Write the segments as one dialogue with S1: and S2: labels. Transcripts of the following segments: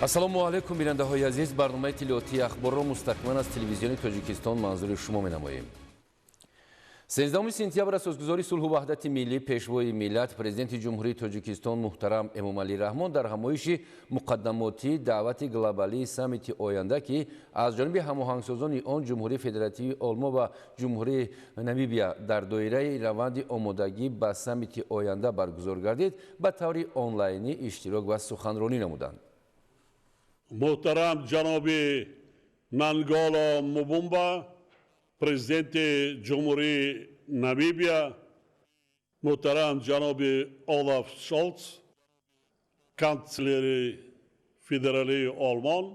S1: Ассалому алайкум, бинандаҳои азиз. Барномаи иттилоотии Ахборро мустақиман аз Телевизиони Тоҷикистон манзури шумо менамоем. 13 сентябр асосгузори сулҳу ваҳдати миллӣ, Пешвои миллат, Президенти Ҷумҳурии Тоҷикистон муҳтарам Эмомалӣ Раҳмон дар ҳамоиши муқаддамотии даъвати глобалии саммити оянда, ки аз ҷониби ҳамоҳангсозони он Ҷумҳурии Федеративии Олмон ва Ҷумҳурии Намибия дар доираи раванди омодагӣ ба саммити оянда баргузор гардид, ба таври онлайнӣ иштирок ва суханронӣ намуданд.
S2: Муҳтарам ҷаноби Нанголо Мубумба, президенти Ҷумҳурии Намибия, муҳтарам ҷаноби Олаф Шолц, канцлери федералии Олмон,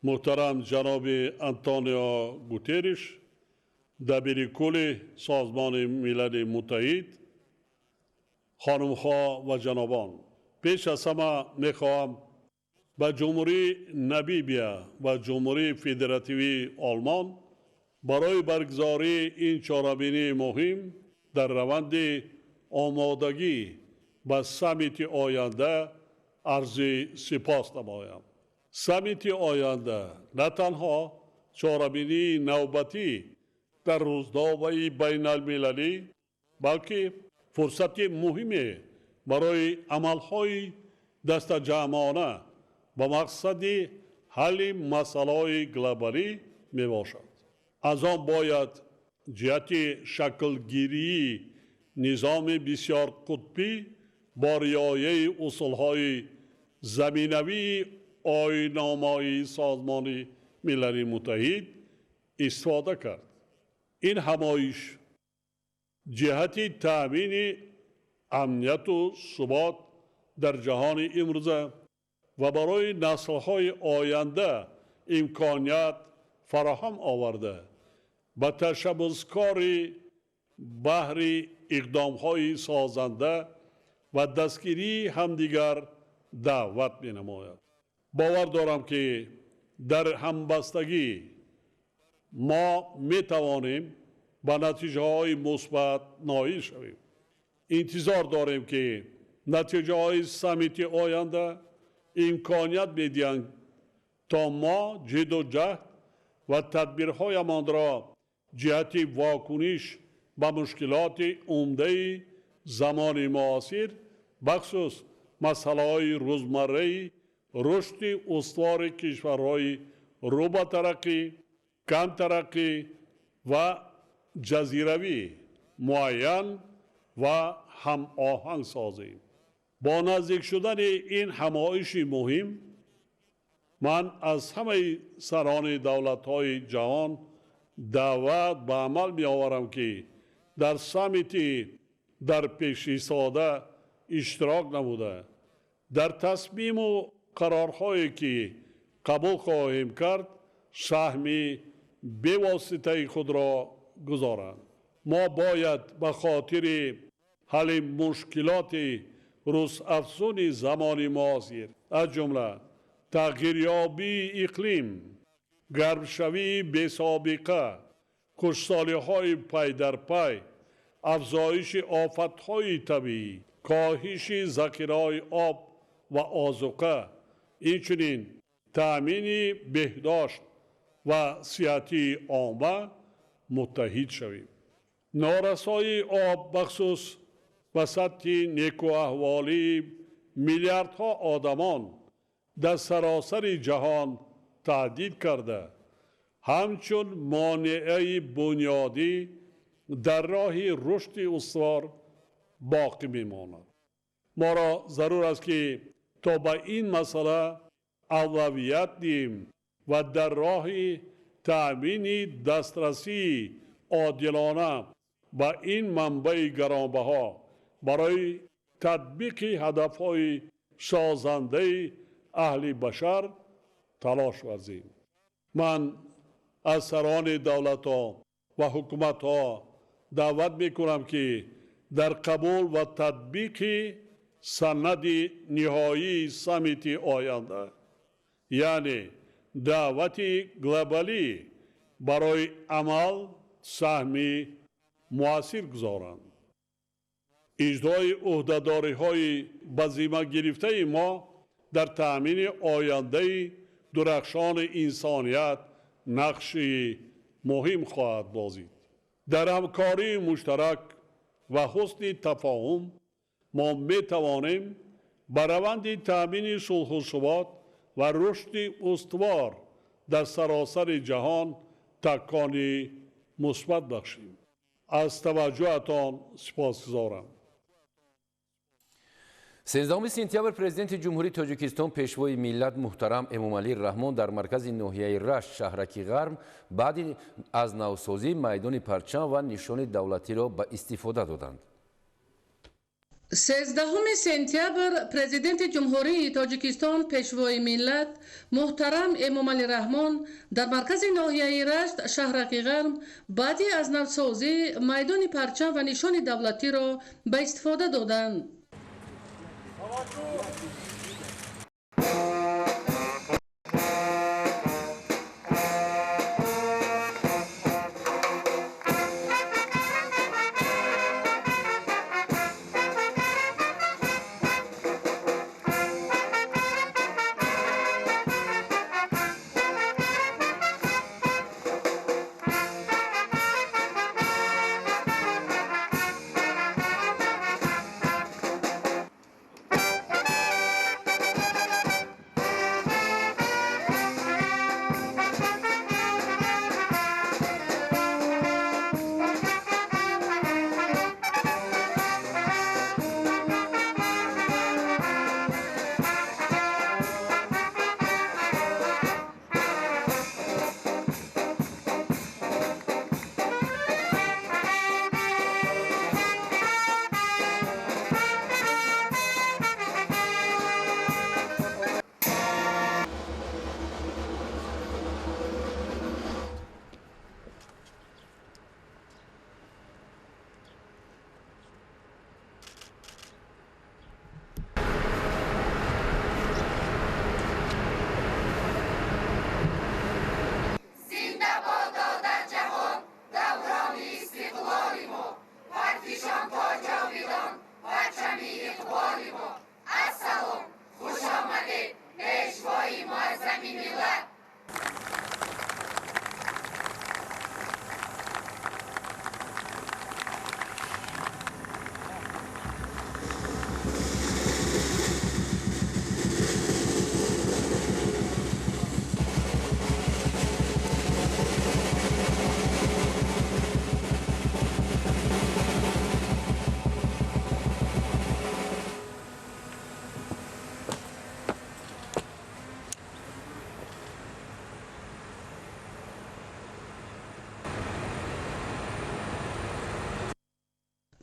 S2: муҳтарам ҷаноби Антонио Гутерриш, дабири кулли Созмони Милали Муттаҳид, хонумҳо ва ҷанобон, пеш аз ҳама мехоҳам ба Ҷумҳурии Намибия ва Ҷумҳурии Федеративии Олмон барои баргузории ин чорабинии муҳим дар раванди омодагӣ ба саммити оянда арзи сипос намоям. Саммити оянда на танҳо чорабинии навбатӣ дар рӯзномаи байналмилалӣ, балки фурсати муҳиме барои амалҳои дастаҷамъона ба мақсади ҳалли масъалаҳои глобалӣ мебошад. Аз он бояд ҷиҳати шаклгирии низоми бисёрқутбӣ бо риояи усулҳои заминавии оинномаи Созмони Милали Муттаҳид истифода кард. Ин ҳамоиш ҷиҳати таъмини амнияту субот дар ҷаҳони имрӯза ва барои наслҳои оянда имконият фароҳам оварда, ба ташаббускори баҳри иқдомҳои созанда ва дастгирии ҳамдигар даъват менамояд. Бовар дорам, ки дар ҳамбастагӣ мо метавонем ба натиҷаҳои мусбат ноил шавем. Интизор дорем, ки натиҷаҳои саммити оянда имконият медиҳанд, то мо ҷидду ҷаҳд ва тадбирҳоямонро ҷиҳати вокуниш ба мушкилоти умдаи замони муосир, бахусус масъалаҳои рӯзмарраи рушди устувори кишварҳои рӯ ба тараққӣ, камтараққӣ ва ҷазиравӣ муайян ва ҳамоҳанг созем. Бо наздик шудани ин ҳамоиши муҳим ман аз ҳамаи сарони давлатҳои ҷаҳон даъват ба амал меоварам, ки дар саммити дар пешистода иштирок намуда, дар тасмиму қарорҳое, ки қабул хоҳем кард, саҳми бевоситаи худро гузоранд. Мо бояд ба хотири ҳалли мушкилоти рӯзафзуни замони муосир, аз ҷумла тағйирёбии иқлим, гармшавии бесобиқа, хушксолиҳои пайдарпай, афзоиши офатҳои табиӣ, коҳиши захираҳои об ва озуқа, инчунин таъмини беҳдошт ва сиҳатии омма муттаҳид шавем. Норасоии об бахусус ба сатҳи некуаҳволии миллиардҳо одамон дар саросари ҷаҳон таҳдид карда, ҳамчун монеаи бунёдӣ дар роҳи рушди устувор боқӣ мемонад. Моро зарур аст, ки то ба ин масъала авлавият диҳем ва дар роҳи таъмини дастрасии одилона ба ин манбаи гаронбаҳо барои татбиқи ҳадафҳои созандаи аҳли башар талош варзем. Ман аз сарони давлатҳо ва ҳукуматҳо даъват мекунам, ки дар қабул ва татбиқи санади ниҳоии саммити оянда, яъне даъвати глобалӣ барои амал, саҳми муассир гузоранд. Иҷрои ӯҳдадориҳои ба зимма гирифтаи мо дар таъмини ояндаи дурахшони инсоният нақши муҳим хоҳад бозид. Дар ҳамкории муштарак ва ҳусни тафоҳум мо метавонем ба раванди таъмини сулҳу субот ва рушди устувор дар саросари ҷаҳон такони мусбат бахшем. Аз таваҷҷӯҳатон сипосгузорам.
S1: 13 сентябр президенти Ҷумҳурии Тоҷикистон, пешвои миллат муҳтарам Эмомалӣ Раҳмон дар маркази ноҳияи Рашт, шаҳраки Ғарм, баъди аз навсозӣ майдони парчам ва нишони давлатиро ба истифода доданд.
S3: 13 сентябр президенти Ҷумҳурии Тоҷикистон, пешвои миллат муҳтарам Эмомалӣ Раҳмон дар маркази ноҳияи Рашт, шаҳраки Ғарм, баъди аз навсозӣ майдони парчам ва нишони давлатиро ба истифода доданд.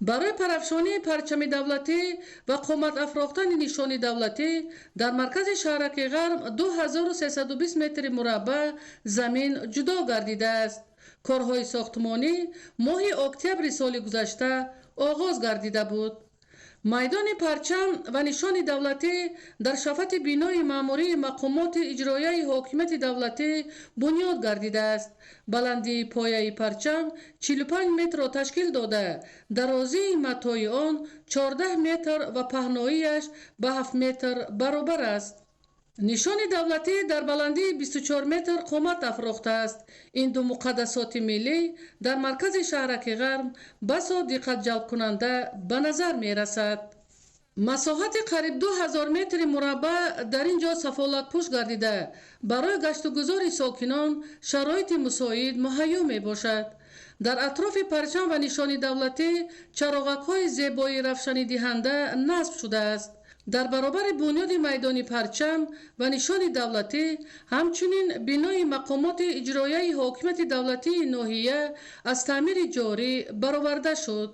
S3: Барои парафшонии парчами давлатӣ ва қомат афрохтани нишони давлатӣ дар маркази шаҳраки Ғарм 2320 метри мураббаъ замин ҷудо гардидааст. Корҳои сохтмонӣ моҳи октябри соли гузашта оғоз гардида буд. Майдони парчам ва нишони давлатӣ дар шафати бинои маъмурии мақомоти иҷроияи ҳокимияти давлатӣ бунёд гардидааст. Баландии пояи парчам 45 метрро ташкил дода, дарозии матои он 14 метр ва паҳноияш ба 7 метр баробар аст. Нишони давлатӣ дар баландии 24 метр қомат афрохтааст. Ин ду муқаддасоти миллӣ дар маркази шаҳраки Ғарм басо диққатҷалбкунанда ба назар мерасад. Масоҳати қариб 2000 метри мураббаъ дар ин ҷо сафолатпӯш гардида, барои гаштугузори сокинон шароити мусоид муҳайё мебошад. Дар атрофи парчам ва нишони давлатӣ чароғакҳои зебои равшанидиҳанда насб шудааст. Дар баробари бунёди майдони парчам ва нишони давлатӣ, ҳамчунин бинои мақомоти иҷроияи ҳокимияти давлатии ноҳия аз таъмири ҷорӣ бароварда шуд.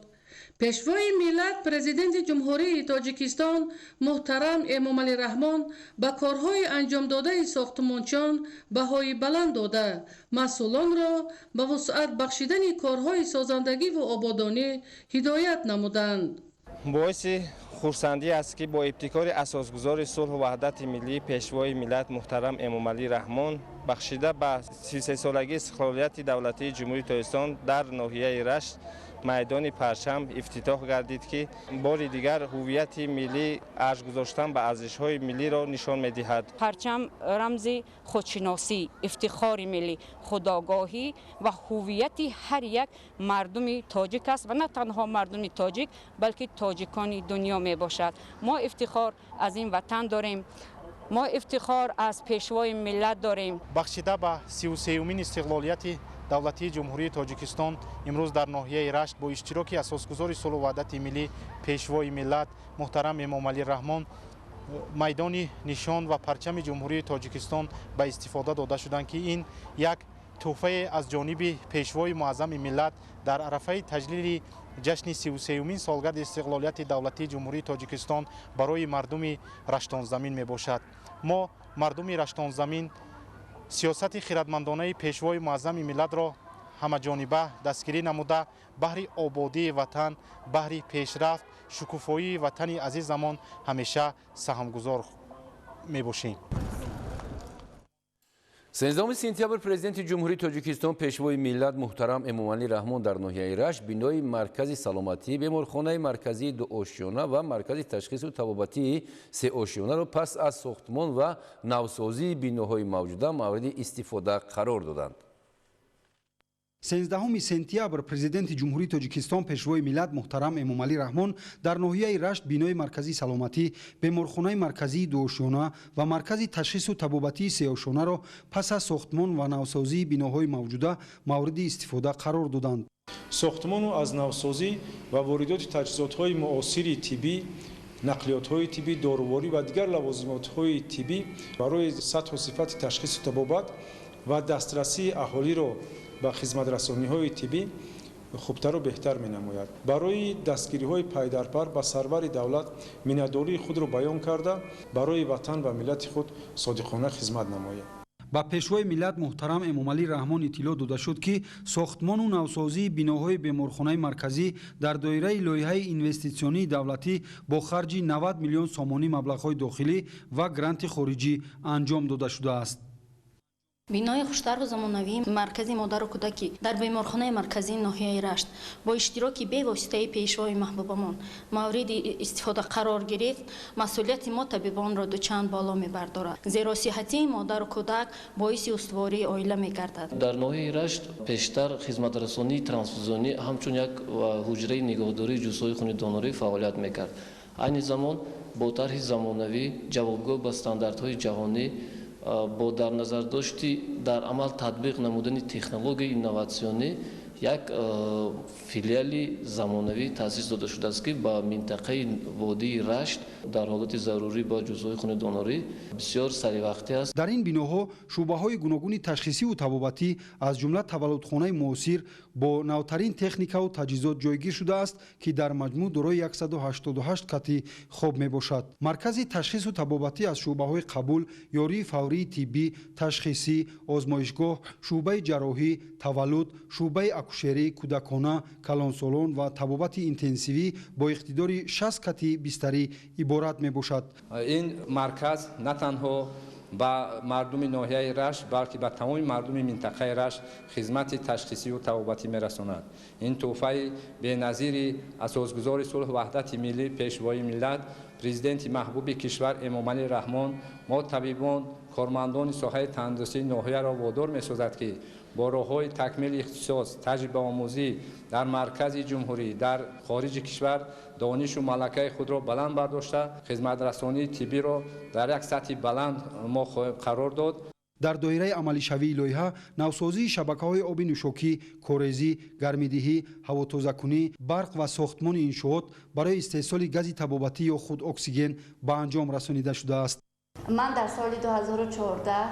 S3: Пешвои миллат, президенти Ҷумҳурии Тоҷикистон муҳтарам Эмомалӣ Раҳмон ба корҳои анҷомдодаи сохтмончиён баҳои баланд дода, масъулонро ба вусъат бахшидани корҳои созандагиву ободонӣ ҳидоят намуданд.
S4: Боиси хурсандӣ аст, ки бо ибтикори асосгузори сулҳу ваҳдати миллӣ, пешвои миллат муҳтарам Эмомалӣ Раҳмон бахшида ба 33-солагии истиқлолияти давлатии Ҷумҳурии Тоҷикистон дар ноҳияи Рашт Майдони парчам ифтитоҳ гардид, ки бори дигар ҳуввияти миллӣ, арҷ гузоштан ба арзишҳои миллиро нишон медиҳад.
S5: Парчам рамзи худшиносӣ, ифтихори миллӣ, худогоҳӣ ва ҳуввияти ҳар як мардуми тоҷик аст ва на танҳо мардуми тоҷик, балки тоҷикони дунё мебошад. Мо ифтихор аз ин ватан дорем, мо ифтихор аз пешвои миллат дорем.
S6: Бахшида ба 33-юмин истиқлолияти давлатии Ҷумҳурии Тоҷикистон имрӯз дар ноҳияи Рашт бо иштироки асосгузори сулҳу ваҳдати миллӣ, пешвои миллат муҳтарам Эмомалӣ Раҳмон майдони нишон ва парчами Ҷумҳурии Тоҷикистон ба истифода дода шуданд, ки ин як тӯҳфае аз ҷониби пешвои муаззами миллат дар арафаи таҷлили ҷашни 33-юмин солгарди истиқлолияти давлатии Ҷумҳурии Тоҷикистон барои мардуми раштонзамин мебошад. Мо, мардуми раштонзамин, сиёсати хиратмандонаи пешвои муаззами миллатро ҳамаҷониба дастгирӣ намуда, баҳри ободии ватан, баҳри пешрафт, шукуфоии ватани азизамон ҳамеша саҳмгузор мебошем.
S1: 13 сентябр Президенти Ҷумҳурии Тоҷикистон, Пешвои миллат муҳтарам Эмомалӣ Раҳмон дар ноҳияи Рашт бинои маркази саломатӣ, беморхонаи марказии дуошёна ва маркази ташхису табобатии сеошёнаро пас аз сохтмон ва навсозии биноҳои мавҷуда мавриди истифода қарор доданд.
S7: 13 сентябр Президенти Ҷумҳурии Тоҷикистон, Пешвои миллат муҳтарам Эмомалӣ Раҳмон дар ноҳияи Рашт бинои марказии саломатӣ, беморхонаи марказии дуошёна ва маркази ташхису табобатии сеошёнаро пас аз сохтмон ва навсозии биноҳои мавҷуда мавриди истифода қарор доданд.
S8: Сохтмону аз навсозӣ ва воридоти таҷҳизотҳои муосири тиббӣ, нақлиётҳои тиббӣ, доруворӣ ва дигар лавозимотҳои тиббӣ барои сатҳу сифати ташхису табобат ва дастрасии аҳолиро ба хизматрасониҳои тиббӣ хубтару беҳтар менамояд. Барои дастгириҳои пайдарпар ба сарвари давлат миннатдории худро баён карда, барои ватан ва миллати худ содиқона хизмат намояд.
S7: Ба Пешвои миллат муҳтарам Эмомалӣ Раҳмон иттилоъ дода шуд, ки сохтмону навсозии биноҳои беморхонаи марказӣ дар доираи лоиҳаи инвеститсионии давлатӣ бо харҷи 90 миллион сомонӣ маблағҳои дохилӣ ва гранти хориҷӣ анҷом дода шудааст.
S9: Бинои хуштарҳу замонавии маркази модару кӯдакӣ дар беморхонаи марказии ноҳияи Рашт бо иштироки бевоситаи пешвои маҳбубамон мавриди истифода қарор гирифт, масъулияти мо табибонро дучанд боло мебардорад, зеро сиҳатии модару кӯдак боиси устувории оила мегардад.
S10: Дар ноҳияи Рашт пештар хизматрасонии трансфузионӣ ҳамчун як ҳуҷраи нигоҳдории ҷузъҳои хуни донорӣ фаъолият мекард. Айни замон бо тарҳи замонавӣ, ҷавобгӯ ба стандартҳои ҷаҳонӣ, бо дар назардошти дар амал татбиқ намудани технологияи инноватсионӣ як филиали замонавӣ таъсис дода шудааст, ки ба минтақаи водии Рашт дар ҳолати зарурӣ ба ҷузъҳои хуни донорӣ бисёр саривақтӣ аст.
S7: Дар ин биноҳо шӯъбаҳои гуногуни ташхисиву табобатӣ, аз ҷумла таваллудхонаи муосир бо навтарин техникаву таҷҳизот ҷойгир шудааст, ки дар маҷмӯъ дорои 188 кати хоб мебошад. Маркази ташхису табобатӣ аз шӯъбаҳои қабул, ёрии фаврии тиббӣ, ташхисӣ, озмоишгоҳ, шӯъбаи ҷарроҳӣ, таваллуд, шӯъбаи акушерӣ, кӯдакона, калонсолон ва табобати интенсивӣ бо иқтидори 60 кати бистарӣ иборат мебошад.
S11: Ин марказ на танҳо ба мардуми ноҳияи Рашт, балки ба тамоми мардуми минтақаи Рашт хизмати ташхисиву табобатӣ мерасонад. Ин тӯҳфаи беназири асосгузори сулҳу ваҳдати миллӣ, пешвои миллат, президенти маҳбуби кишвар Эмомалӣ Раҳмон мо табибон, кормандони соҳаи тандурустии ноҳияро водор месозад, ки бо роҳҳои такмили ихтисос, таҷрибаомӯзӣ дар маркази ҷумҳурӣ, дар хориҷи кишвар донишу малакаи худро баланд бардошта, хизматрасонии тиббиро дар як сатҳи баланд мо қарор дод.
S7: Дар доираи амалишавии лоиҳа навсозии шабакаҳои оби нӯшокӣ, корезӣ, гармидиҳӣ, ҳавотозакунӣ, барқ ва сохтмони иншоот барои истеҳсоли гази табобатӣ ё худ оксиген ба анҷом расонида шудааст.
S12: Ман дар соли 2014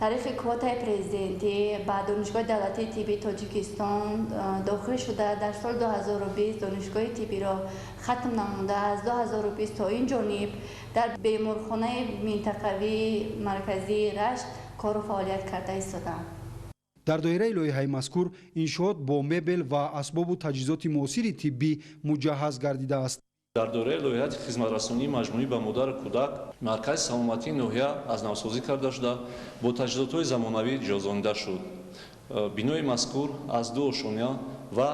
S12: тариқи квотаи президентӣ ба Донишгоҳи давлатии тиббии Тоҷикистон дохил шуда, дар соли 2020 донишгоҳи тиббиро хатм намуда, аз 2020 то ин ҷониб дар беморхонаи минтақавии марказии Рашт кору фаъолият карда истодам.
S7: Дар доираи лоиҳаи мазкур иншоот бо мебел ва асбобу таҷҳизоти муосири тиббӣ муҷаҳҳаз гардидааст.
S13: Дар доираи лоиҳаи хизматрасонии маҷмӯӣ ба модару кӯдак маркази саломатии ноҳия аз навсозӣ карда шуда, бо таҷҳизотҳои замонавӣ ҷиҳозонида шуд. Бинои мазкур аз ду ошёна ва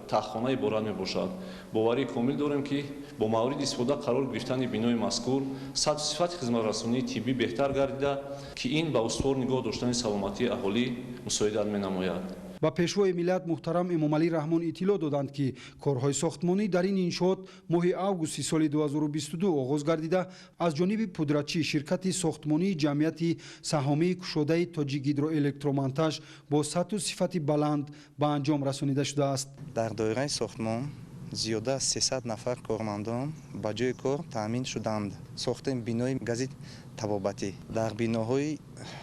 S13: таххона иборат мебошад. Боварии комил дорем, ки бо мавриди истифода қарор гирифтани бинои мазкур сатҳу сифати хизматрасонии тиббӣ беҳтар гардида, ки ин ба устувор нигоҳ доштани саломатии аҳолӣ мусоидат менамояд.
S7: Ба Пешвои миллат муҳтарам Эмомалӣ Раҳмон иттилоъ доданд, ки корҳои сохтмонӣ дар ин иншоот моҳи августи соли 2022 оғоз гардида, аз ҷониби пудратчӣ ширкати сохтмонии ҷамъияти саҳомии кушодаи Тоҷикгидроэлектромонтаж бо сатҳу сифати баланд ба анҷом расонида шудааст.
S14: Дар доираи сохтмон зиёда аз 300 нафар кормандон ба ҷои кор таъмин шуданд. Сохтем бинои гази табобатӣ. Дар биноҳои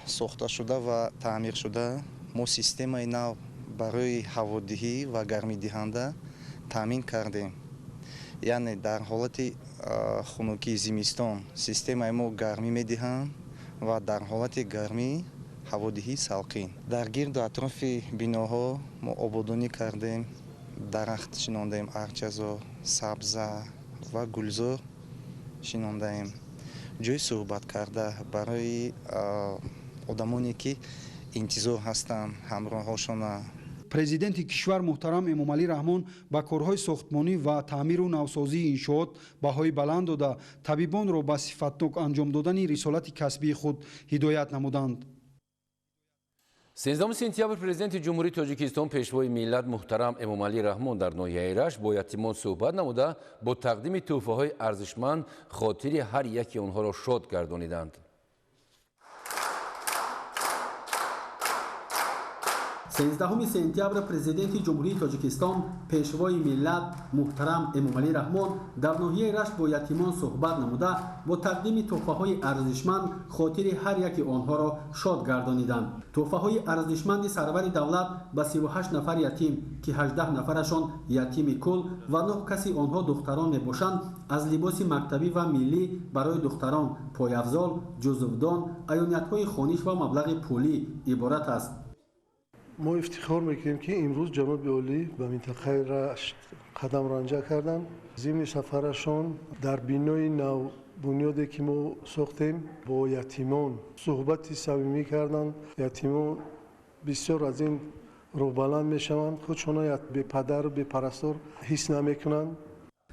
S14: сохташуда ва таъмиршуда мо системаи нав барои ҳаводиҳӣ ва гармидиҳанда таъмин кардем. Яъне дар ҳолати хунукии зимистон системаи мо гармӣ медиҳанд ва дар ҳолати гармӣ ҳаводиҳӣ салқин. Дар гирду атрофи биноҳо мо ободонӣ кардем, дарахт шинондаем, арчазор, сабза ва гулзор шинондаем. Ҷои суҳбат карда барои одамоне, ки интизор ҳастанд ҳамроҳошона.
S7: Президенти кишвар муҳтарам Эмомалӣ Раҳмон ба корҳои сохтмонӣ ва таъмиру навсозии иншоот баҳои баланд дода, табибонро ба сифатнок анҷом додани рисолати касбии худ ҳидоят намуданд.
S1: 13 сентябр Президенти Ҷумҳурии Тоҷикистон, Пешвои миллат муҳтарам Эмомалӣ Раҳмон дар ноҳияи Рашт бо ятимон суҳбат намуда, бо тақдими тӯҳфаҳои арзишманд хотири ҳар яки онҳоро шод гардониданд.
S15: 13 сентябр Президенти Ҷумҳурии Тоҷикистон, Пешвои миллат муҳтарам Эмомалӣ Раҳмон дар ноҳияи Рашт бо ятимон суҳбат намуда, бо тақдими тӯҳфаҳои арзишманд хотири ҳар яки онҳоро шод гардониданд. Тӯҳфаҳои арзишманди сарвари давлат ба 38 нафар ятим, ки 18 нафарашон ятими кул ва 9 каси онҳо духтарон мебошанд, аз либоси мактабӣ ва миллӣ барои духтарон, пойафзол, ҷузувдон, аёниятҳои хониш ва маблағи пулӣ иборат аст.
S16: Мо ифтихор мекунем, ки имрӯз ҷаноби олӣ ба минтақаи Рашт қадам ранҷа карданд. Зимни сафарашон дар бинои навбунёде, ки мо сохтем, бо ятимон суҳбати самимӣ карданд. Ятимон бисёр аз ин рӯҳбаланд мешаванд, худшона бепадару бепарастор ҳис намекунанд.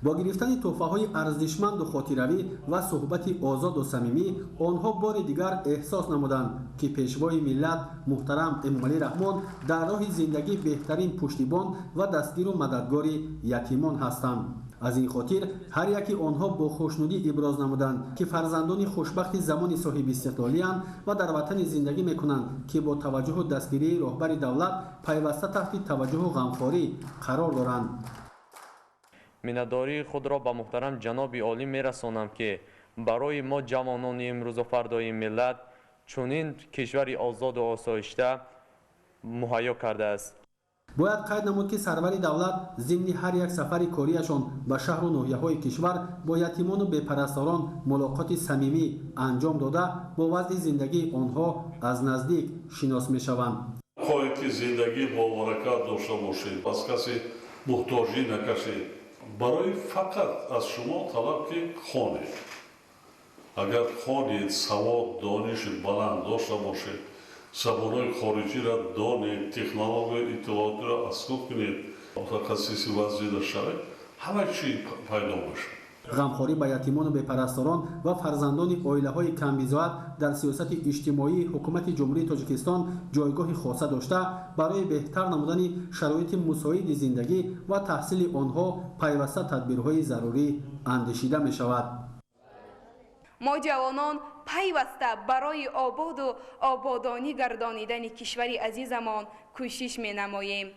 S15: Бо гирифтани тӯҳфаҳои арзишманду хотиравӣ ва суҳбати озоду самимӣ онҳо бори дигар эҳсос намуданд, ки Пешвои миллат муҳтарам Эмомалӣ Раҳмон дар роҳи зиндагӣ беҳтарин пуштибон ва дастгиру мададгори ятимон ҳастанд. Аз ин хотир ҳар яки онҳо бо хушнудӣ иброз намуданд, ки фарзандони хушбахти замони соҳибистиқлолиянд ва дар ватани зиндагӣ мекунанд, ки бо таваҷҷуҳу дастгирии роҳбари давлат пайваста таҳти таваҷҷуҳу ғамхорӣ қарор доранд.
S17: Миннатдории худро ба муҳтарам ҷаноби олӣ мерасонам, ки барои мо, ҷавонони имрӯзу фардои миллат, чунин кишвари озоду осоишта муҳайё кардааст.
S15: Бояд қайд намуд, ки сарвари давлат зимни ҳар як сафари кориашон ба шаҳру ноҳияҳои кишвар бо ятимону бепарасторон мулоқоти самимӣ анҷом дода, бо вазъи зиндагии онҳо аз наздик шинос мешаванд.
S2: Хоҳед, ки зиндагӣ бобаракат дошта бошед, аз касе муҳтоҷӣ накашед, барои фақат аз шумо талаб, ки хонед. Агар хонед, савод, дониши баланд дошта бошед, забонҳои хориҷиро донед, технологияи иттилоотиро аз худ кунед, мутахассиси вазъида шавед, ҳама чӣ пайдо мешавад.
S15: Ғамхорӣ ба ятимону бепарасторон ва фарзандони оилаҳои камбизоат дар сиёсати иҷтимоии Ҳукумати Ҷумҳурии Тоҷикистон ҷойгоҳи хоса дошта, барои беҳтар намудани шароити мусоиди зиндагӣ ва таҳсили онҳо пайваста тадбирҳои зарурӣ андешида мешавад.
S18: Мо, ҷавонон, пайваста барои ободу ободонӣ гардонидани кишвари азизамон кӯшиш менамоем.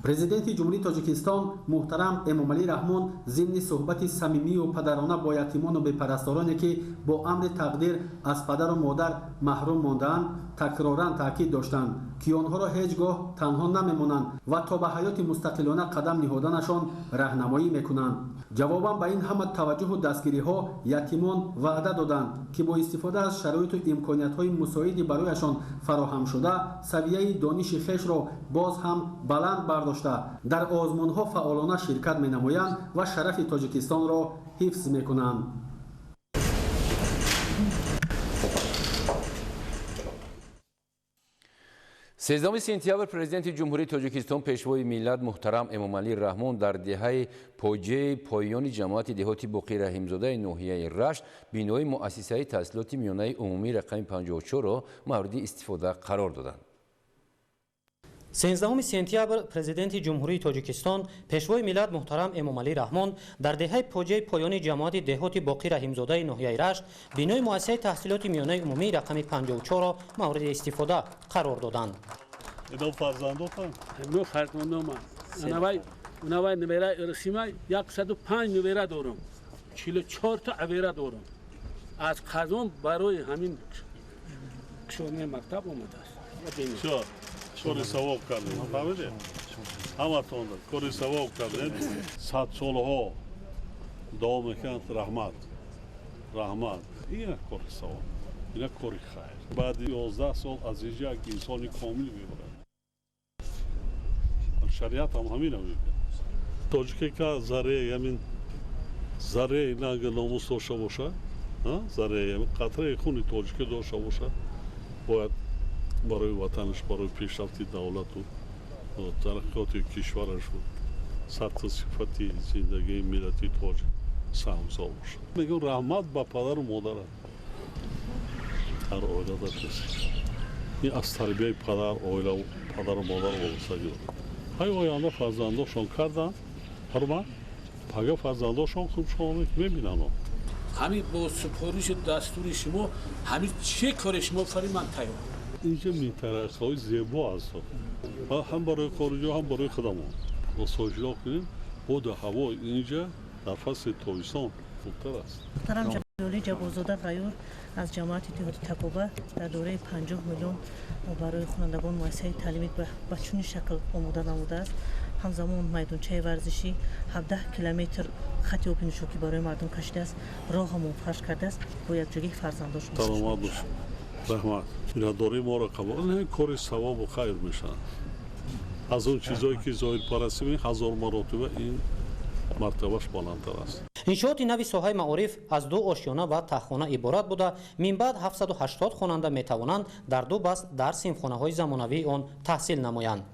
S15: Президенти Ҷумҳурии Тоҷикистон муҳтарам Эмомалӣ Раҳмон зимни суҳбати самимию падарона бо ятимону бепарастороне, ки бо амри тақдир аз падару модар маҳрум мондаанд, такроран таъкид доштанд, ки онҳоро ҳеҷ гоҳ танҳо намемонанд ва то ба ҳаёти мустақилона қадам ниҳоданашон раҳнамоӣ мекунанд. Ҷавобан ба ин ҳама таваҷҷуҳу дастгириҳо ятимон ваъда доданд, ки бо истифода аз шароиту имкониятҳои мусоиди барояшон фароҳамшуда савияи дониши хешро боз ҳам баланд бардошта, дар озмунҳо фаъолона ширкат менамоянд ва шарафи Тоҷикистонро ҳифз мекунанд.
S1: 13 сентябр президенти Ҷумҳурии Тоҷикистон, пешвои миллат муҳтарам Эмомалӣ Раҳмон дар деҳаи Поҷеи поёни ҷамоати деҳоти Боқи Раҳимзодаи ноҳияи Рашт бинои муассисаи таҳсилоти миёнаи умумии рақами 54-ро мавриди истифода қарор доданд.
S19: 13 сентябр президенти Ҷумҳурии Тоҷикистон, пешвои миллат муҳтарам Эмомалӣ Раҳмон дар деҳаи Поҷеи поёни ҷамоати деҳоти Боқи Раҳимзодаи ноҳияи Рашт бинои муассисаи таҳсилоти миёнаи умумии рақами 54-ро мавриди истифода қарор доданд.
S2: Ино фарзандотан?
S20: Ино фарзандома. Анавай невера Ирсима 105 невера дорам. 44 та авера дорам. Аз Қазон барои ҳамин кушодани мактаб омадааст.
S2: Всё, кори савоб кардем, фаҳмидед? Ҳаматон кори савоб кардем. 100 солҳо давом мекунад. Раҳмат, раҳмат. Ин як кори савоб, ин як кори хайр. Баъди 11 сол аз инҷа як инсони комил мебарад. Шариат ҳам ҳамина мегӯяд. Тоҷике ка зарреи ҳамин зарреи нанги номус дошта бошад, зарреи ҳамин қатраи хуни тоҷикӣ дошта бошад, бояд барои ватанаш, барои пешрафти давлату тараққиёти кишварашу сатҳу сифати зиндагии миллати тоҷик саҳмгузор бошад. Мегӯям, раҳмат ба падару модарат. Ҳар оилада касе ин аз тарбияи падар, оила, падару модар вобастагӣ дорад. Ҳай оянда фарзандошон карданд, ҳурмат, пага фарзандошон худшон мебинанд.
S20: Ҳамин бо супоришу дастури шумо, ҳамин чӣ кори шумо фари ман тайёр.
S2: Инҷа минтақаҳои зебо аст, ҳам барои хориҷиҳо, ҳам барои худамон. Осоишгоҳ кунем, боду ҳаво инҷа дар фасли тобистон хубтар аст.
S21: Муҳтарам Ҷалоли Ҷабборзода Ғаюр аз ҷамоати деҳоти Такоба дар доираи 50 миллион барои хонандагон муассисаи таълимӣ ба чунин шакл омода намудааст. Ҳамзамон майдончаи варзишӣ, 17 километр хати оби нӯшокӣ барои мардум кашидааст, роҳамон фарш кардааст бо якҷоягии фарзандошон.
S2: Саломат бош, раҳмат. Миннатдории моро қабул. Ин кори савобу хайр мешавад. Аз он чизое ки зоҳирпарастӣ мекунем, ҳазор маротиба ин мартабаш баландтар аст.
S19: Иншооти нави соҳаи маориф аз 2 ошёна ва таҳхона иборат буда, минбаъд 780 хонанда метавонанд дар 2 баст дар синфхонаҳои замонавии он таҳсил намоянд.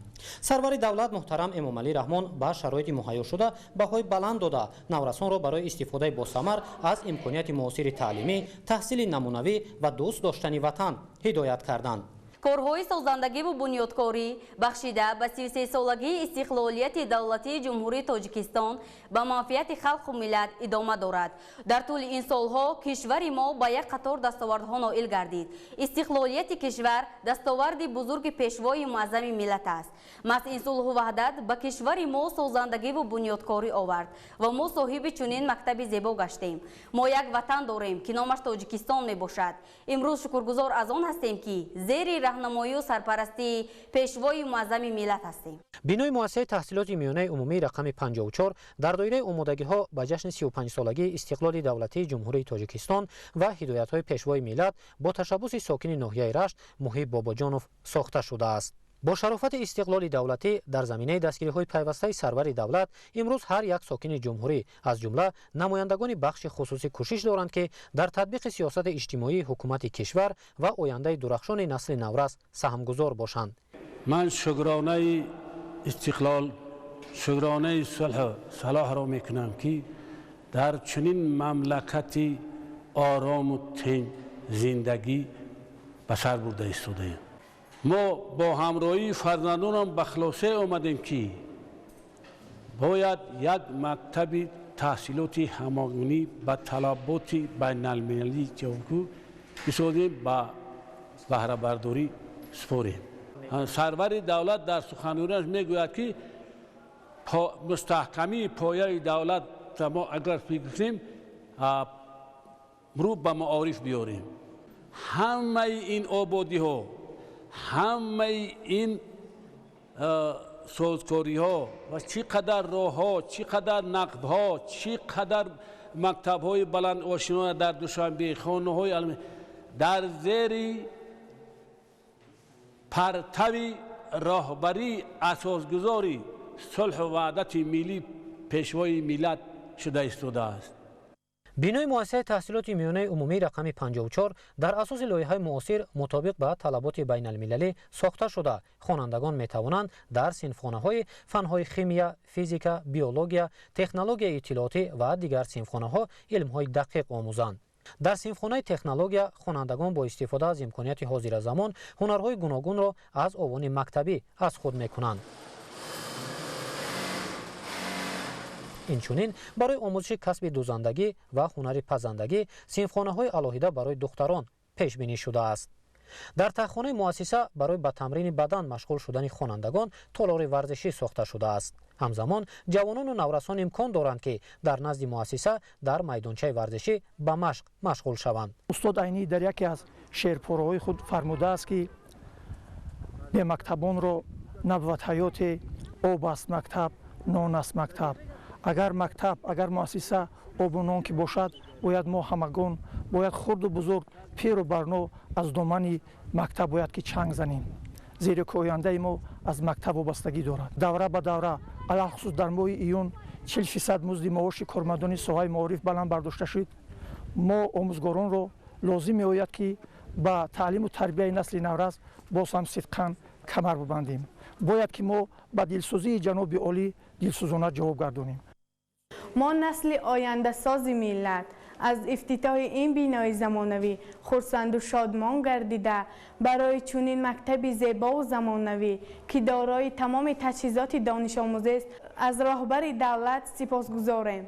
S19: Сарвари давлат муҳтарам Эмомалӣ Раҳмон ба шароити муҳайё шуда баҳои баланд дода, наврасонро барои истифодаи босамар аз имконияти муосири таълимӣ, таҳсили намунавӣ ва дӯст доштани ватан ҳидоят карданд.
S22: Корҳои созандагиву бунёдкорӣ бахшида ба 33-солагии истиқлолияти давлатии Ҷумҳурии Тоҷикистон ба манфиати халқу миллат идома дорад. Дар тӯли ин солҳо кишвари мо ба як қатор дастовардҳо ноил гардид. Истиқлолияти кишвар дастоварди бузурги пешвои муаззами миллат аст. Маҳз ин сулҳу ваҳдат ба кишвари мо созандагиву бунёдкорӣ овард ва мо соҳиби чунин мактаби зебо гаштем. Мо як ватан дорем, ки номаш Тоҷикистон мебошад. Имрӯз шукргузор аз он ҳастем, ки зери роҳнамоию сарпарастии пешвои муаззами миллат ҳастем.
S19: Бинои муассисаи таҳсилоти миёнаи умумии рақами 54 дар доираи омодагиҳо ба ҷашни 35-солагии истиқлоли давлатии Ҷумҳурии Тоҷикистон ва ҳидоятҳои пешвои миллат бо ташаббуси сокини ноҳияи Рашт Муҳиб Бобоҷонов сохта шудааст. Бо шарофати истиқлоли давлатӣ дар заминаи дастгириҳои пайвастаи сарвари давлат имрӯз ҳар як сокини ҷумҳурӣ, аз ҷумла намояндагони бахши хусусӣ, кӯшиш доранд, ки дар татбиқи сиёсати иҷтимоии ҳукумати кишвар ва ояндаи дурахшони насли наврас саҳмгузор бошанд.
S20: Ман шукронаи истиқлол, шукронаи сулҳу салоҳро мекунам, ки дар чунин мамлакати орому тинҷ зиндагӣ ба сар бурда истодаем. Мо бо ҳамроҳии фарзандонам ба хулоса омадем, ки бояд як мактаби таҳсилоти ҳамогунӣ ба талаботи байналмилалӣ ҷавобгӯ бисозем, ба баҳрабардорӣ супорем. Сарвари давлат дар суханрониаш мегӯяд, ки мустаҳкамии пояи давлат мо агар фикр кунем, рӯ ба маориф биёрем. Ҳамаи ин ободиҳо, ҳамаи ин созкориҳо ва чӣ қадар роҳҳо, чӣ қадар нақбҳо, чӣ қадар мактабҳои баландошиёна дар Душанбе, хонаҳои дар зери партави роҳбарии асосгузори сулҳу ваҳдати миллӣ, пешвои миллат шуда истодааст.
S19: Бинои муассисаи таҳсилоти миёнаи умумии рақами 54 дар асоси лоиҳаи муосир мутобиқ ба талаботи байналмилалӣ сохта шуда, хонандагон метавонанд дар синфхонаҳои фанҳои химия, физика, биология, технологияи иттилоотӣ ва дигар синфхонаҳо илмҳои дақиқ омӯзанд. Дар синфхонаи технология хонандагон бо истифода аз имконияти ҳозиразамон ҳунарҳои гуногунро аз овони мактабӣ аз худ мекунанд. Инчунин барои омӯзиши касби дӯзандагӣ ва ҳунари пазандагӣ синфхонаҳои алоҳида барои духтарон пешбинӣ шудааст. Дар таххонаи муассиса барои ба тамрини бадан машғул шудани хонандагон толори варзишӣ сохта шудааст. Ҳамзамон ҷавонону наврасон имкон доранд, ки дар назди муассиса дар майдончаи варзишӣ ба машқ машғул шаванд.
S3: Устод Айнӣ дар яке аз шеърпораҳои худ фармудааст, ки бемактабонро набвад ҳаёте, об аст мактаб, нон аст мактаб. Агар мактаб, агар муассиса обу нон ки бошад, бояд мо ҳамагон, бояд хурду бузург, пиру барно аз домани мактаб бояд ки чанг занем, зеро ки ояндаи мо аз мактаб вобастагӣ дорад. Давра ба давра, алалхусус дар моҳи июн 40% музди маоши кормандони соҳаи маориф баланд бардошта шуд. Мо омӯзгоронро лозим меояд, ки ба таълиму тарбияи насли наврас боз ҳам сидқан камар бибандем. Бояд ки мо ба дилсӯзии ҷаноби олӣ дилсӯзона ҷавоб гардонем.
S4: Мо насли ояндасози миллат аз ифтитоҳи ин бинои замонавӣ хурсанду шодмон гардида, барои чунин мактаби зебову замонавӣ, ки дорои тамоми таҷҳизоти донишомӯзист, аз роҳбари давлат сипосгузорем.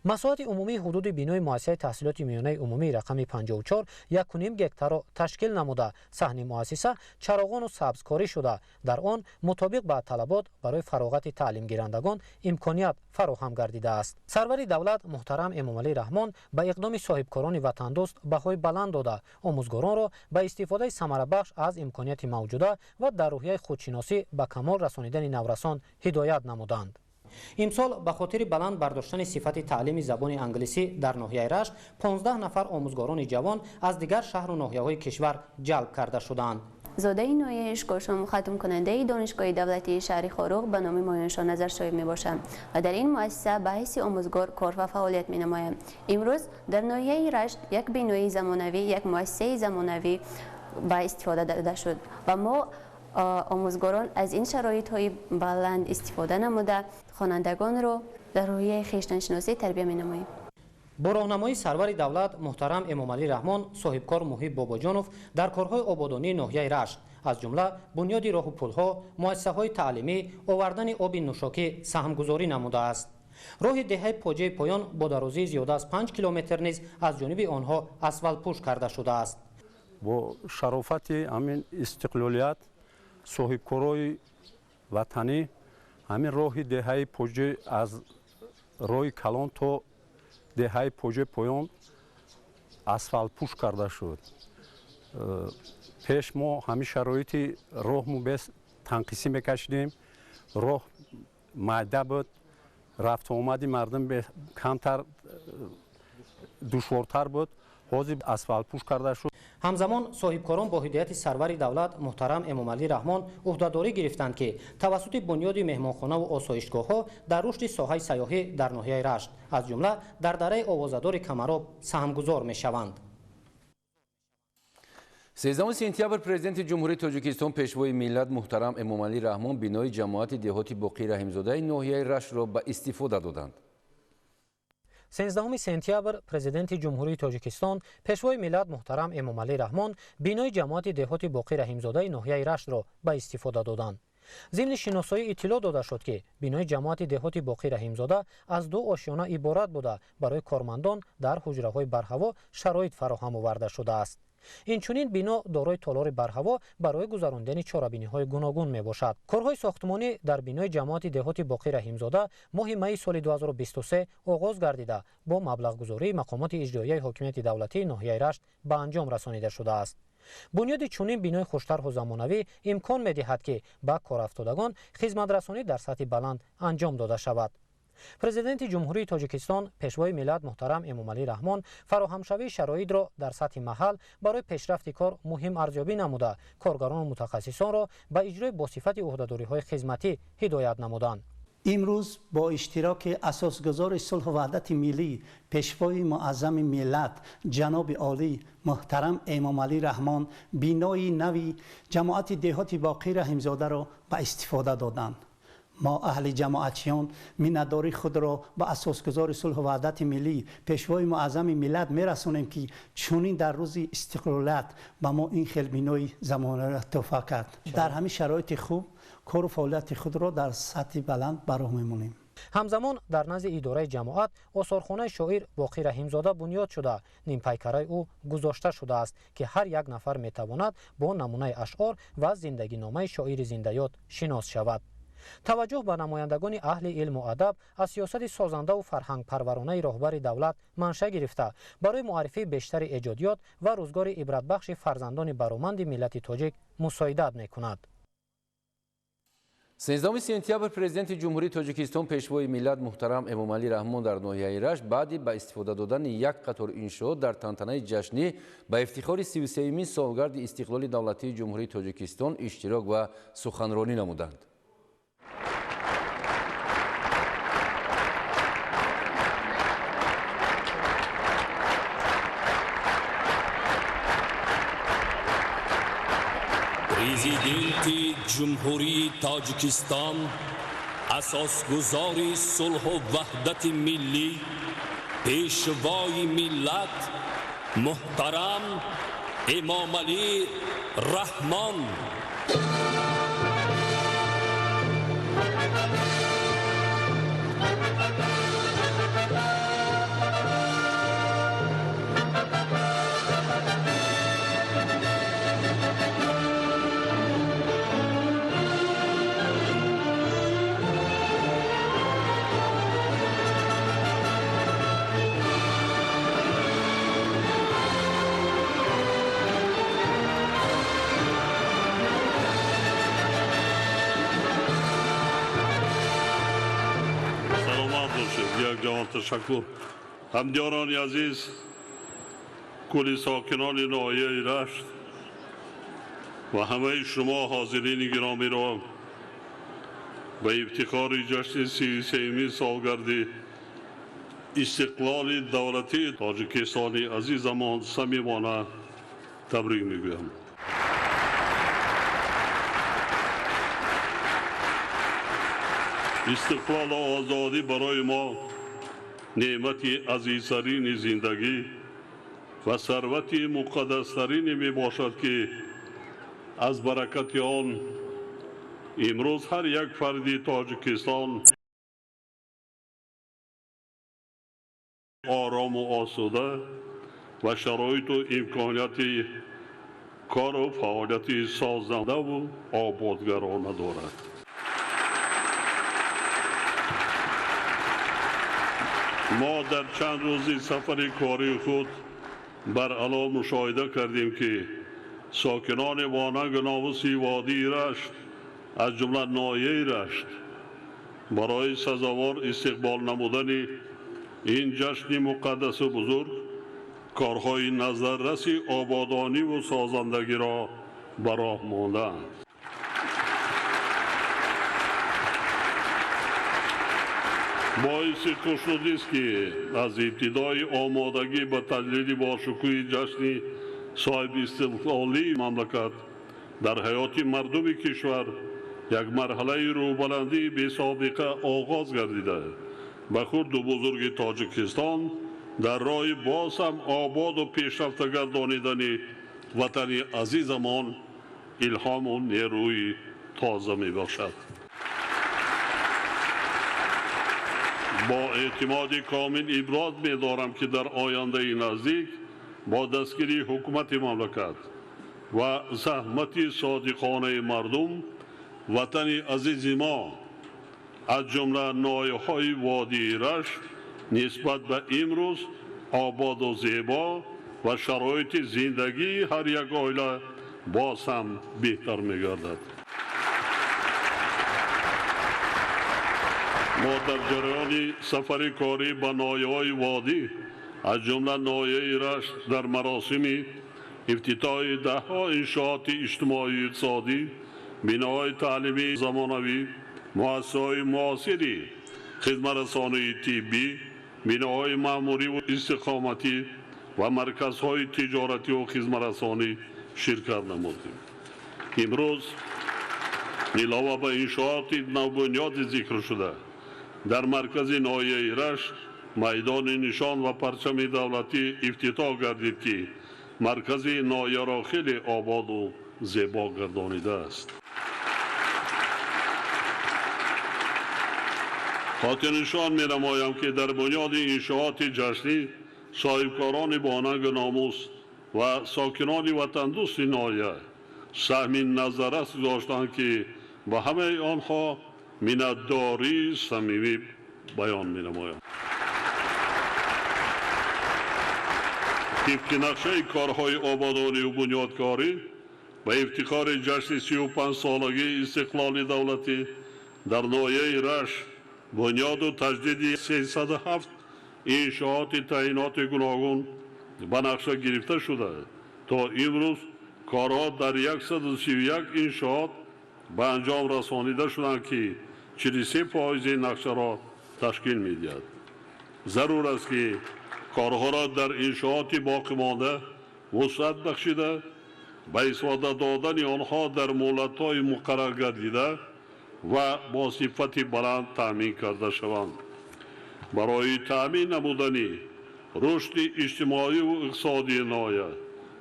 S19: Масоҳати умумии ҳудуди бинои муассисаи таҳсилоти миёнаи умумии рақами 54 1,5 гектарро ташкил намуда, саҳни муассиса чароғону сабзкорӣ шуда, дар он мутобиқ ба талабот барои фароғати таълимгирандагон имконият фароҳам гардидааст. Сарвари давлат муҳтарам Эмомалӣ Раҳмон ба иқдоми соҳибкорони ватандӯст баҳои баланд дода, омӯзгоронро ба истифодаи самарабахш аз имконияти мавҷуда ва дар рӯҳияи худшиносӣ ба камол расонидани наврасон ҳидоят намуданд. Имсол ба хотири баланд бардоштани сифати таълими забони англисӣ дар ноҳияи Рашт 15 нафар омӯзгорони ҷавон аз дигар шаҳру ноҳияҳои кишвар ҷалб карда шуданд.
S23: Зодаи ноҳияи Ишкошум, хатмкунандаи Донишгоҳи давлатии шаҳри Хоруғ ба номи Моиншо Назаршоев мебошам ва дар ин муассиса ба ҳайси омӯзгор кор ва фаъолият менамоям. Имрӯз дар ноҳияи Рашт як бинои замонавӣ, як муассисаи замонавӣ ба истифода дода шуд ва мо омӯзгорон аз ин шароитҳои баланд истифода намуда хонандагонро дар рӯҳияи хештаншиносӣ тарбия менамоем.
S19: Бо роҳнамоии сарвари давлат муҳтарам Эмомалӣ Раҳмон соҳибкор Муҳиб Бобоҷонов дар корҳои ободонии ноҳияи Рашт, аз ҷумла бунёди роҳу пулҳо, муассисаҳои таълимӣ, овардани оби нӯшокӣ саҳмгузорӣ намудааст. Роҳи деҳаи Поҷаи Поён бо дарозии зиёда аз 5 километр низ аз ҷониби онҳо асфалтпӯш карда шудааст.
S24: Бо шарофати ҳамин истиқлолият соҳибкорои ватанӣ ҳамин роҳи деҳаи Поҷа аз роҳи калон то деҳаи Поҷаи Поён асфалтпӯш карда шуд. Пеш мо ҳамин шароити роҳму бес танқисӣ мекашидем, роҳ майда буд, рафту омади мардум камтар душвортар буд. Ҳозир асфалтпӯш карда шуд.
S19: Ҳамзамон соҳибкорон бо ҳидояти сарвари давлат муҳтарам Эмомалӣ Раҳмон ӯҳдадорӣ гирифтанд, ки тавассути бунёди меҳмонхонаву осоишгоҳҳо дар рушди соҳаи сайёҳӣ дар ноҳияи Рашт, аз ҷумла дар дараи овозадори Камароб саҳмгузор мешаванд.
S1: 13 сентябр президенти Ҷумҳурии Тоҷикистон пешвои миллат муҳтарам Эмомалӣ Раҳмон бинои ҷамоати деҳоти Боқӣ Раҳимзодаи ноҳияи Раштро ба истифода доданд.
S19: 13 сентябр президенти Ҷумҳурии Тоҷикистон пешвои миллат муҳтарам Эмомалӣ Раҳмон бинои ҷамоати деҳоти Боқӣ Раҳимзодаи ноҳияи Раштро ба истифода доданд. Зимни шиносоӣ иттилоъ дода шуд, ки бинои ҷамоати деҳоти Боқӣ Раҳимзода аз 2 ошёна иборат буда, барои кормандон дар ҳуҷраҳои барҳаво шароит фароҳам оварда шудааст. Инчунин бино дорои толори барҳаво барои гузарондани чорабиниҳои гуногун мебошад. Корҳои сохтмонӣ дар бинои ҷамоати деҳоти Боқӣ Раҳимзода моҳи майи соли 2023 оғоз гардида, бо маблағгузории мақомоти иҷроияи ҳокимияти давлатии ноҳияи Рашт ба анҷом расонида шудааст. Бунёди чунин бинои хуштарҳу замонавӣ имкон медиҳад, ки ба корафтодагон хизматрасонӣ дар сатҳи баланд анҷом дода шавад. Президенти Ҷумҳурии Тоҷикистон пешвои миллат муҳтарам Эмомалӣ Раҳмон фароҳамшавии шароитро дар сатҳи маҳал барои пешрафти кор муҳим арзёбӣ намуда, коргарону мутахассисонро ба иҷрои босифати ӯҳдадориҳои хизматӣ ҳидоят намуданд.
S5: Имрӯз бо иштироки асосгузори сулҳу ваҳдати миллӣ, пешвои муаззами миллат, ҷаноби олӣ муҳтарам Эмомалӣ Раҳмон бинои нави ҷамоати деҳоти Боқӣ Раҳимзодаро ба истифода доданд. Мо аҳли ҷамоатчиён миннатдории худро ба асосгузори сулҳу ваҳдати миллӣ, пешвои муаззами миллат мерасонем, ки чунин дар рӯзи истиқлолият ба мо ин хел бинои замонаро туҳфа кард. Дар ҳамин шароити хуб кору фаъолияти худро дар сатҳи баланд ба роҳ мемонем.
S19: Ҳамзамон дар назди идораи ҷамоат осорхонаи шоир Боқӣ Раҳимзода бунёд шуда, нимпайкараи ӯ гузошта шудааст, ки ҳар як нафар метавонад бо намунаи ашъор ва зиндагиномаи шоири зиндаёд шинос шавад. Таваҷҷӯҳ ба намояндагони аҳли илму адаб аз сиёсати созандаву фарҳангпарваронаи роҳбари давлат манша гирифта, барои муаррифии бештари эҷодиёт ва рӯзгори ибратбахши фарзандони бароманди миллати тоҷик мусоидат мекунад.
S1: 13 сентябр президенти Ҷумҳурии Тоҷикистон, пешвои миллат муҳтарам Эмомалӣ Раҳмон дар ноҳияи Рашт баъди ба истифода додани як қатор иншоот дар тантанаи ҷашнӣ ба ифтихори 33-юмин солгарди истиқлоли давлатии Ҷумҳурии Тоҷикистон иштирок ва суханронӣ намуданд.
S6: Президенти Ҷумҳурии Тоҷикистон, асосгузори сулҳу ваҳдати миллӣ, пешвои миллат муҳтарам Эмомалӣ Раҳмон.
S2: Ташаккур. Ҳамдиёрони азиз, кулли сокинони ноҳияи Рашт ва ҳамаи шумо ҳозирини гиромиро ба ифтихори ҷашни 33-юмин солгарди истиқлоли давлатии Тоҷикистони азизамон самимона табрик мегӯям. Истиқлолу озодӣ барои мо неъмати азизтарини зиндагӣ ва сарвати муқаддастарине мебошад, ки аз баракати он имрӯз ҳар як фарди Тоҷикистон орому осуда ва шароиту имконияти кору фаъолияти созандаву ободгарона дорад. Мо дар чанд рӯзи сафари кории худ баръало мушоҳида кардем, ки сокинони вонангу номуси водии Рашт, аз ҷумла ноҳияи Рашт, барои сазовор истиқбол намудани ин ҷашни муқаддасу бузург корҳои назарраси ободониву созандагиро ба роҳ мондаанд. Боиси хушнудист, ки аз ибтидои омодагӣ ба таҷлили бошукӯҳи ҷашни соҳибистиқлолии мамлакат дар ҳаёти мардуми кишвар як марҳалаи рӯбаландии бесобиқа оғоз гардида, ба хурду бузурги Тоҷикистон дар роҳи боз ҳам ободу пешрафта гардонидани ватани азизамон илҳому нерӯи тоза мебошад. Бо эътимоди комил иброз медорам, ки дар ояндаи наздик бо дастгирии ҳукумати мамлакат ва заҳмати содиқонаи мардум ватани азизи мо, аз ҷумла ноҳияҳои водии Рашт, нисбат ба имрӯз ободу зебо ва шароити зиндагии ҳар як оила боз ҳам беҳтар мегардад. Мо дар ҷараёни сафари корӣ ба ноҳияҳои водӣ, аз ҷумла ноҳияи Рашт, дар маросими ифтитоҳи даҳҳо иншооти иҷтимоию иқтисодӣ, биноҳои таълимии замонавӣ, Муассисаҳои муосири хизматрасонии тиббӣ, биноҳои маъмуриву истиқоматӣ ва марказҳои тиҷоративу хизматрасонӣ ширкат намудем. Имрӯз илова ба иншооти навбунёди зикршуда дар маркази ноҳияи Рашт майдони нишон ва парчами давлатӣ ифтитоҳ гардид, ки маркази ноҳияро хеле ободу зебо гардонидааст. Хотирнишон менамоям, ки дар бунёди иншооти ҷашнӣ соҳибкорони бонангу номус ва сокинони ватандӯсти ноҳия саҳми назаррас гузоштанд, ки ба ҳамаи онҳо миннатдории самимӣ баён менамоям. Тибқи нақшаи корҳои ободониву бунёдкорӣ ба ифтихори ҷашни 35-солагии истиқлоли давлатӣ дар ноҳияи Рашт бунёду таҷдиди 307 иншооти таъиноти гуногун ба нақша гирифта шуда, то имрӯз корҳо дар 131 иншоот ба анҷом расонида шуданд, ки 43% нақшаро ташкил медиҳад. Зарур аст, ки корҳоро дар иншооти боқимонда вусъат бахшида, ба истифода додани онҳо дар муҳлатҳои муқаррар гардида ва бо сифати баланд таъмин карда шаванд. Барои таъмин намудани рушди иҷтимоиву иқтисодии ноҳия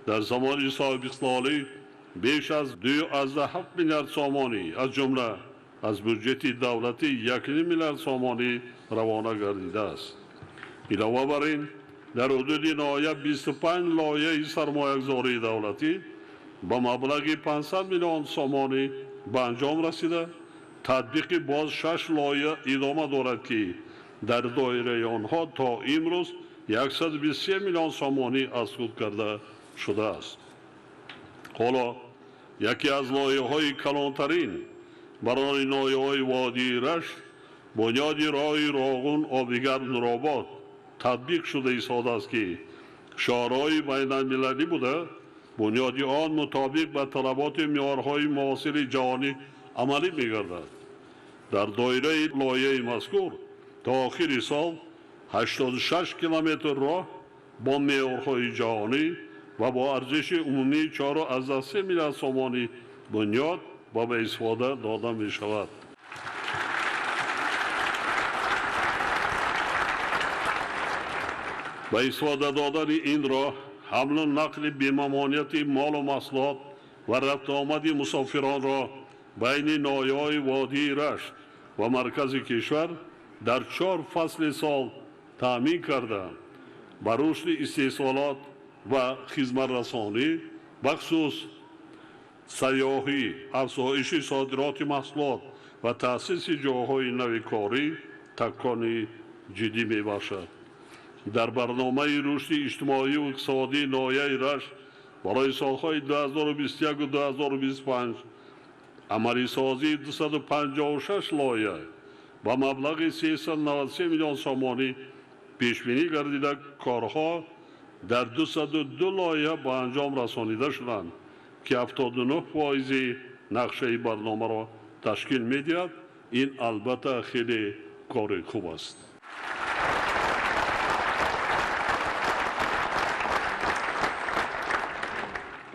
S2: дар замони соҳибистиқлолӣ беш аз 2,7 миллиард сомонӣ, аз ҷумла аз бюҷети давлатӣ 1,5 миллиард сомонӣ равона гардидааст. Илова бар ин, дар ҳудуди ноҳия 25 лоиҳаи сармоягузории давлатӣ ба маблағи 500 миллион сомонӣ ба анҷом расида, татбиқи боз 6 лоиҳа идома дорад, ки дар доираи онҳо то имрӯз 123 миллион сомонӣ аз худ карда шудааст. Ҳоло яке аз лоиҳаҳои калонтарин барои ноҳияҳои водии Рашт бунёди роҳи Роғун Обигарм Нуробод татбиқ шуда истодааст, ки шоҳроҳи байналмилалӣ буда, бунёди он мутобиқ ба талаботи меъёрҳои муосири ҷаҳонӣ амалӣ мегардад. Дар доираи лоиҳаи мазкур то охири сол 86 километр роҳ бо меъёрҳои ҷаҳонӣ ва бо арзиши умумии 4,3 миллиард сомонӣ бунёд ва ба истифода дода мешавад. Ба истифода додани ин роҳ ҳамлу нақли бемамонияти молу маҳсулот ва рафтуомади мусофиронро байни ноҳияҳои водии Рашт ва маркази кишвар дар 4 фасли сол таъмин карда, ба рушди истеҳсолот ва хизматрасонӣ, бахусус сайёҳӣ, афзоиши содироти маҳсулот ва таъсиси ҷойҳои нави корӣ такони ҷиддӣ мебахшад. Дар барномаи рушди иҷтимоию иқтисодии ноҳияи Рашт барои солҳои 2021-2025 амалисозии 256 лоиҳа ба маблағи 393 миллион сомонӣ пешбинӣ гардида, корҳо дар 202 лоиҳа ба анҷом расонида шуданд, ки 79% нақшаи барномаро ташкил медиҳад. Ин албатта хеле кори хуб аст.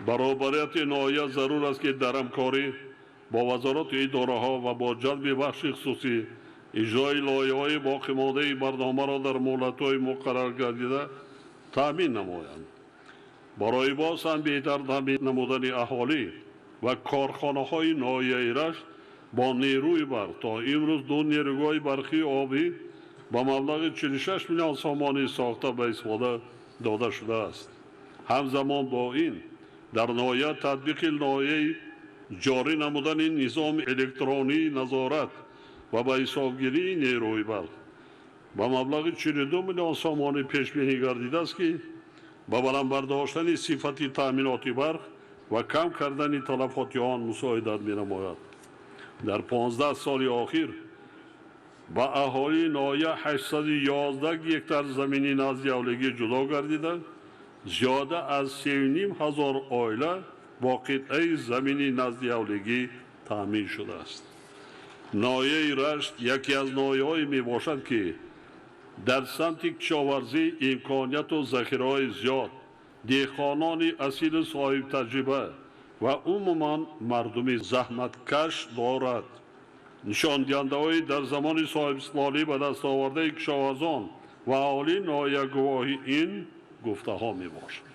S2: Баробарияти ноҳия зарур аст, ки дар ҳамкорӣ бо вазорату идораҳо ва бо ҷалби бахши хусусӣ иҷрои лоиҳаҳои боқимондаи барномаро дар муҳлатҳои муқаррар гардида таъмин намоянд. Барои боз ҳам беҳтар таъмин намудани аҳолӣ ва корхонаҳои ноҳияи Рашт бо нерӯи барқ то имрӯз 2 нерӯгоҳи барқии обӣ ба маблағи 46 миллион сомонӣ сохта ба истифода дода шудааст. Ҳамзамон бо ин дар ноҳия татбиқи лоиҳаи ҷорӣ намудани низоми электронии назорат ва ба ҳисобгирии нерӯи барқ ба маблағи 42 миллион сомонӣ пешбинӣ гардидааст, ки ба баланд бардоштани сифати таъминоти барқ ва кам кардани талафоти он мусоидат менамояд. Дар 15 соли охир ба аҳолии ноҳия 811 гектар замини назди ҳавлигӣ ҷудо гардида, зиёда аз 3,5 ҳазор оила бо қитъаи замини назди ҳавлигӣ таъмин шудааст. Ноҳияи Рашт яке аз ноҳияҳое мебошад, ки дар самти кишоварзӣ имконияту захираҳои зиёд, деҳқонони асилу соҳибтаҷриба ва умуман мардуми заҳматкаш дорад. Нишондиҳандаҳои дар замони соҳибистиқлолӣ ба даст овардаи кишоварзон ва аҳолии ноҳия гувоҳи ин гуфтаҳо мебошад.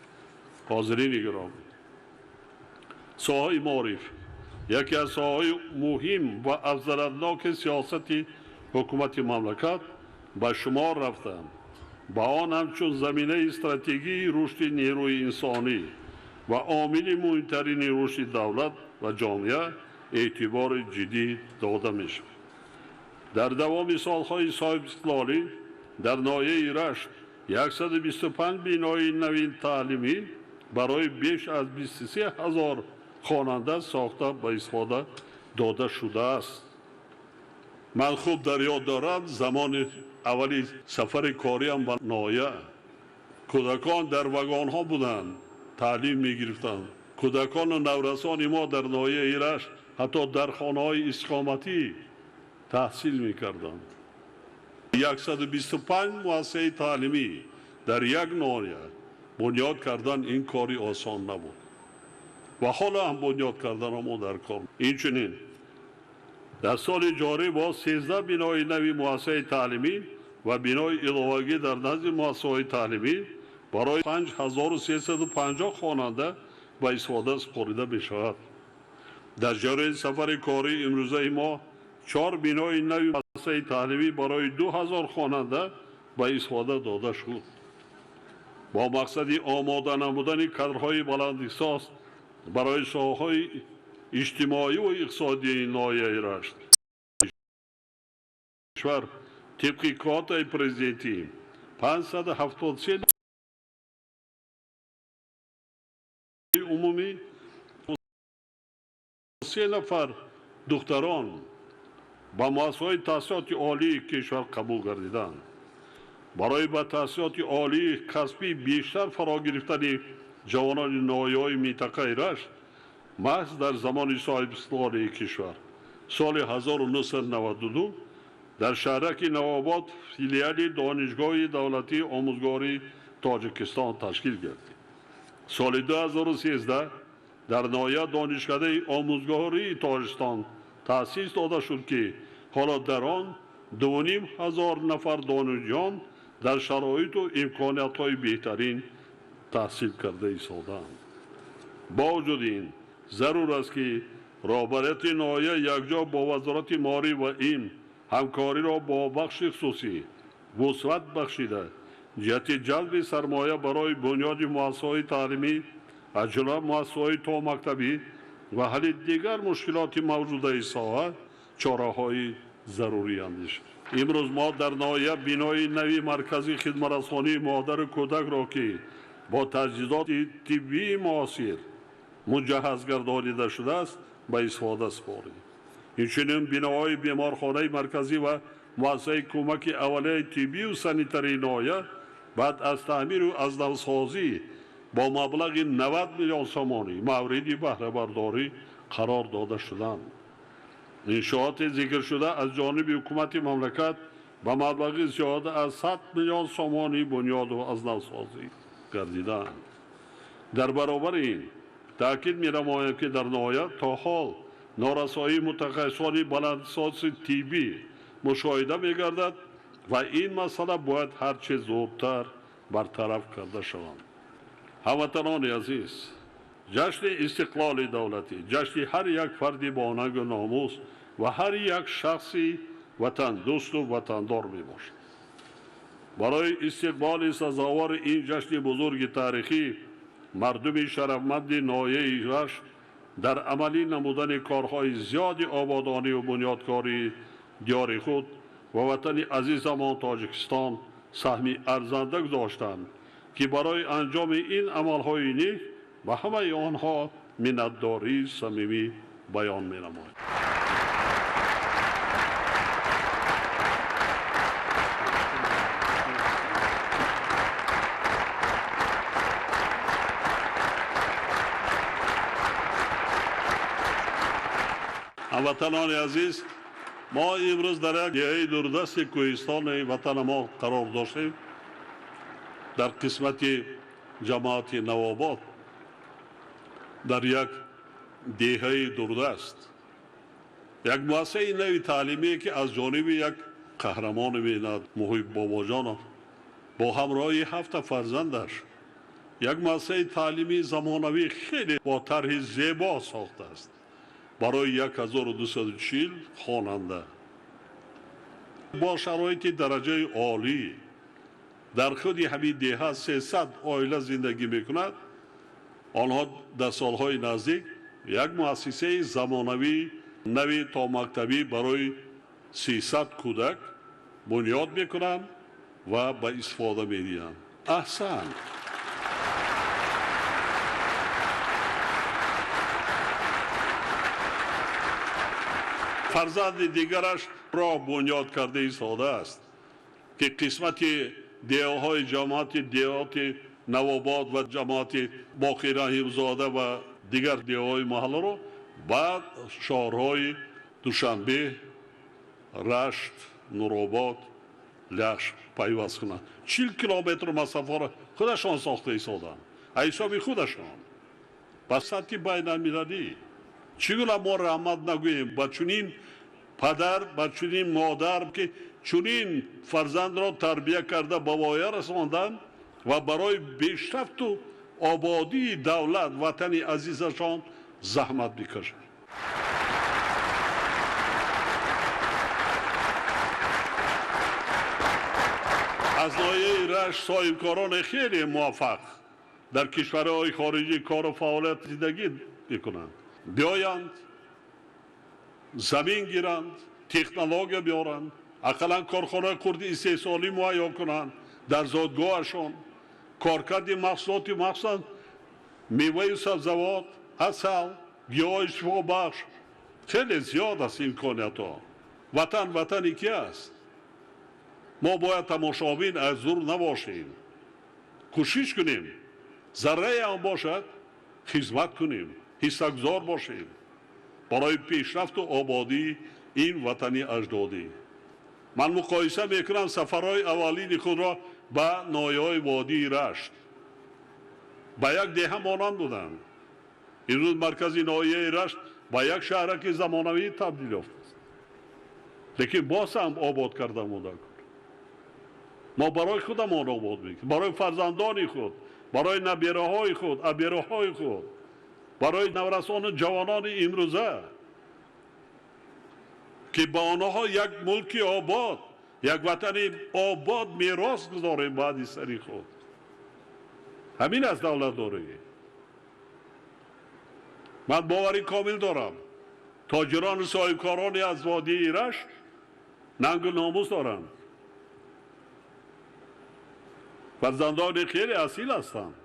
S2: Ҳозирини гиромӣ, соҳаи маориф яке аз соҳаҳои муҳим ва афзалиятноки сиёсати ҳукумати мамлакат ба шумор рафтанд. Ба он ҳамчун заминаи стратегии рушди нерӯи инсонӣ ва омили муҳимтарини рушди давлат ва ҷомеа эътибори ҷиддӣ дода мешавад. Дар давоми солҳои соҳибистиқлолӣ дар ноҳияи Рашт 125 бинои нави таълимӣ барои беш аз 23 ҳазор хонанда сохта ба истифода дода шудааст. Ман хуб дар ёд дорам, замони аввали сафари кориам ба ноҳия кӯдакон дар вагонҳо буданд, таълим мегирифтанд. Кӯдакону наврасони мо дар ноҳияи Рашт ҳатто дар хонаҳои истиқоматӣ таҳсил мекарданд. 125 муассисаи таълимӣ дар як ноҳия бунёд кардан ин кори осон набуд ва ҳоло ҳам бунёд кардан мо дар кор. Инчунин дар соли ҷорӣ боз 13 бинои нави муассисаи таълимӣ ва бинои иловагӣ дар назди муассисаҳои таълимӣ барои 5350 хонанда ба истифода супорида мешавад. Дар ҷараёни сафари кории имрӯзаи мо 4 бинои нави муассисаи таълимӣ барои 2000 хонанда ба истифода дода шуд. Бо мақсади омода намудани кадрҳои баландихтисос барои соҳаҳои иҷтимоӣ ва иқтисодии ноҳияи Рашт кишвар тибқи квотаи президентӣ 573 умумӣ 3 нафар духтарон ба муассисаҳои таҳсилоти олии кишвар қабул гардиданд. Барои ба таҳсилоти олии касбӣ бештар фаро гирифтани ҷавонони ноҳияҳои минтақаи Рашт маҳз дар замони соҳибистиқлолии кишвар соли 1992 дар шаҳраки Навобод филиали Донишгоҳи давлатии омӯзгории Тоҷикистон ташкил гардид. Соли 2013 дар ноҳия Донишкадаи омӯзгории Тоҷикистон таъсис дода шуд, ки ҳоло дар он 2500 нафар донишҷӯён дар шароиту имкониятҳои беҳтарин таҳсил карда истодаанд. Бо вуҷуди ин зарур аст, ки роҳбарияти ноҳия якҷо бо Вазорати маориф ва илм ҳамкориро бо бахши хусусӣ вусъат бахшида, ҷиҳати ҷалби сармоя барои бунёди муассисаҳои таълимӣ, аз ҷумла муассисаҳои томактабӣ ва ҳалли дигар мушкилоти мавҷудаи соҳа чораҳои зарурӣ андешид. Имрӯз мо дар ноҳия бинои нави маркази хидматрасонии модару кӯдакро, ки бо таҷҳизоти тиббии муосир муҷаҳҳаз гардонида шудааст, ба истифода супоридем. Инчунин биноҳои беморхонаи марказӣ ва муассисаи кӯмаки аввалияи тиббию санитарии ноҳия баъд аз таъмиру аз навсозӣ бо маблағи 90 миллион сомонӣ мавриди баҳрабардорӣ қарор дода шуданд. Иншооти зикршуда аз ҷониби ҳукумати мамлакат ба маблағи зиёда аз 100 миллион сомонӣ бунёду аз навсозӣ гардидаанд. Дар баробари ин таъкид менамоям, ки дар ноҳия то ҳол норасоии мутахассисони баландихтисоси тиббӣ мушоҳида мегардад ва ин масъала бояд ҳарчи зудтар бартараф карда шаванд. Ҳамватанони азиз, ҷашни истиқлоли давлатӣ ҷашни ҳар як фарди бонангу номус ва ҳар як шахси ватандӯсту ватандор мебошад. Барои истиқболи сазовори ин ҷашни бузурги таърихӣ мардуми шарафманди ноҳияи Рашт дар амалӣ намудани корҳои зиёди ободонию бунёдкории диёри худ ва ватани азизамон Тоҷикистон саҳми арзанда гузоштанд, ки барои анҷоми ин амалҳои нек ба ҳамаи онҳо миннатдории самимӣ баён менамояд. Ҳамватанони азиз, Мо имрӯз дар як деҳаи дурдасти кӯҳистони ватани мо қарор доштем, дар қисмати ҷамоати Навобод, дар як деҳаи дурдаст, як муассисаи нави таълимие, ки аз ҷониби як қаҳрамони меҳнат Муҳиб Бобоҷонов бо ҳамроҳии ҳафта фарзандаш як муассисаи таълимии замонавӣ хеле бо тарҳи зебо сохтааст барои 1240 хонанда бо шароити дараҷаи олӣ. Дар худи ҳамин деҳа 300 оила зиндагӣ мекунад. Онҳо дар солҳои наздик як муассисаи замонавии нави томактабӣ барои 300 кӯдак бунёд мекунанд ва ба истифода медиҳанд. Аҳсан! Фарзанди дигараш роҳ бунёд карда истодааст, ки қисмати деҳаҳои ҷамоати деҳоти Навобод ва ҷамоати Боқи Раҳимзода ва дигар деҳаҳои маҳалларо ба шаҳрҳои Душанбе, Рашт, Нуробод, Лахш пайваст кунанд. 40 километр масофаро худашон сохта истоданд, аз ҳисоби худашон, ба сатҳи байналмилалӣ. Чӣ гуна мо раҳмат нагӯем ба чунин падар, ба чунин модар, ки чунин фарзандро тарбия карда ба воя расонданд ва барои пешрафту ободии давлат, ватани азизашон заҳмат мекашанд. Аз ноҳияи Рашт соҳибкорони хеле муваффақ дар кишварҳои хориҷӣ кору фаъолият зиндагӣ мекунанд. Биёянд, замин гиранд, технология биёранд, ақаллан корхонаи хурди истеҳсолӣ муҳайё кунанд дар зодгоҳашон, коркарди маҳсулоти махсусан меваю сабзавот, асал, гиёҳи шифобахш. Хеле зиёд аст имкониятҳо. Ватан ватани ки аст? Мо бояд тамошобин аз дур набошем, кӯшиш кунем, заррае ҳам бошад хизмат кунем, ҳиссагузор бошем барои пешрафту ободии ин ватани аҷдодӣ. Ман муқоиса мекунам сафарҳои аввалини худро ба ноҳияҳои водии Рашт. Ба як деҳа монанд буданд. Имрӯз маркази ноҳияи Рашт ба як шаҳраки замонавӣ табдил ёфтааст, лекин боз ҳам обод карда монда. Мо барои худамон обод мекунем, барои фарзандони худ, барои набераҳои худ, абераҳои худ, барои наврасону ҷавонони имрӯза, ки ба онҳо як мулки обод, як ватани обод мерос гузорем баъди сари худ. Ҳамин аст давлатдорӣ. Ман боварӣ комил дорам, тоҷирону соҳибкорони аз водии Рашт нангу номус доранд, фарзандони хеле асил ҳастанд,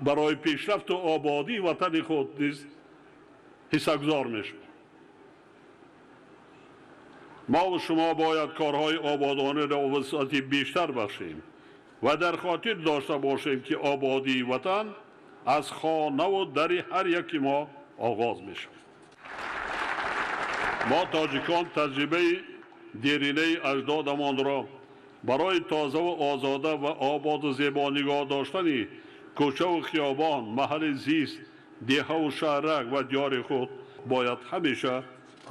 S2: барои пешрафту ободии ватани худ низ ҳиссагузор мешаванд. Мо шумо бояд корҳои ободониро вусъати бештар бахшем ва дар хотир дошта бошем, ки ободии ватан аз хонаву дари ҳар яки мо оғоз мешавад. Мо тоҷикон таҷрибаи деринаи аҷдодамонро барои тозаву озода ва ободу зебо нигоҳ доштани кӯчаву хиёбон, маҳалли зист, деҳаву шаҳрак ва диёри худ бояд ҳамеша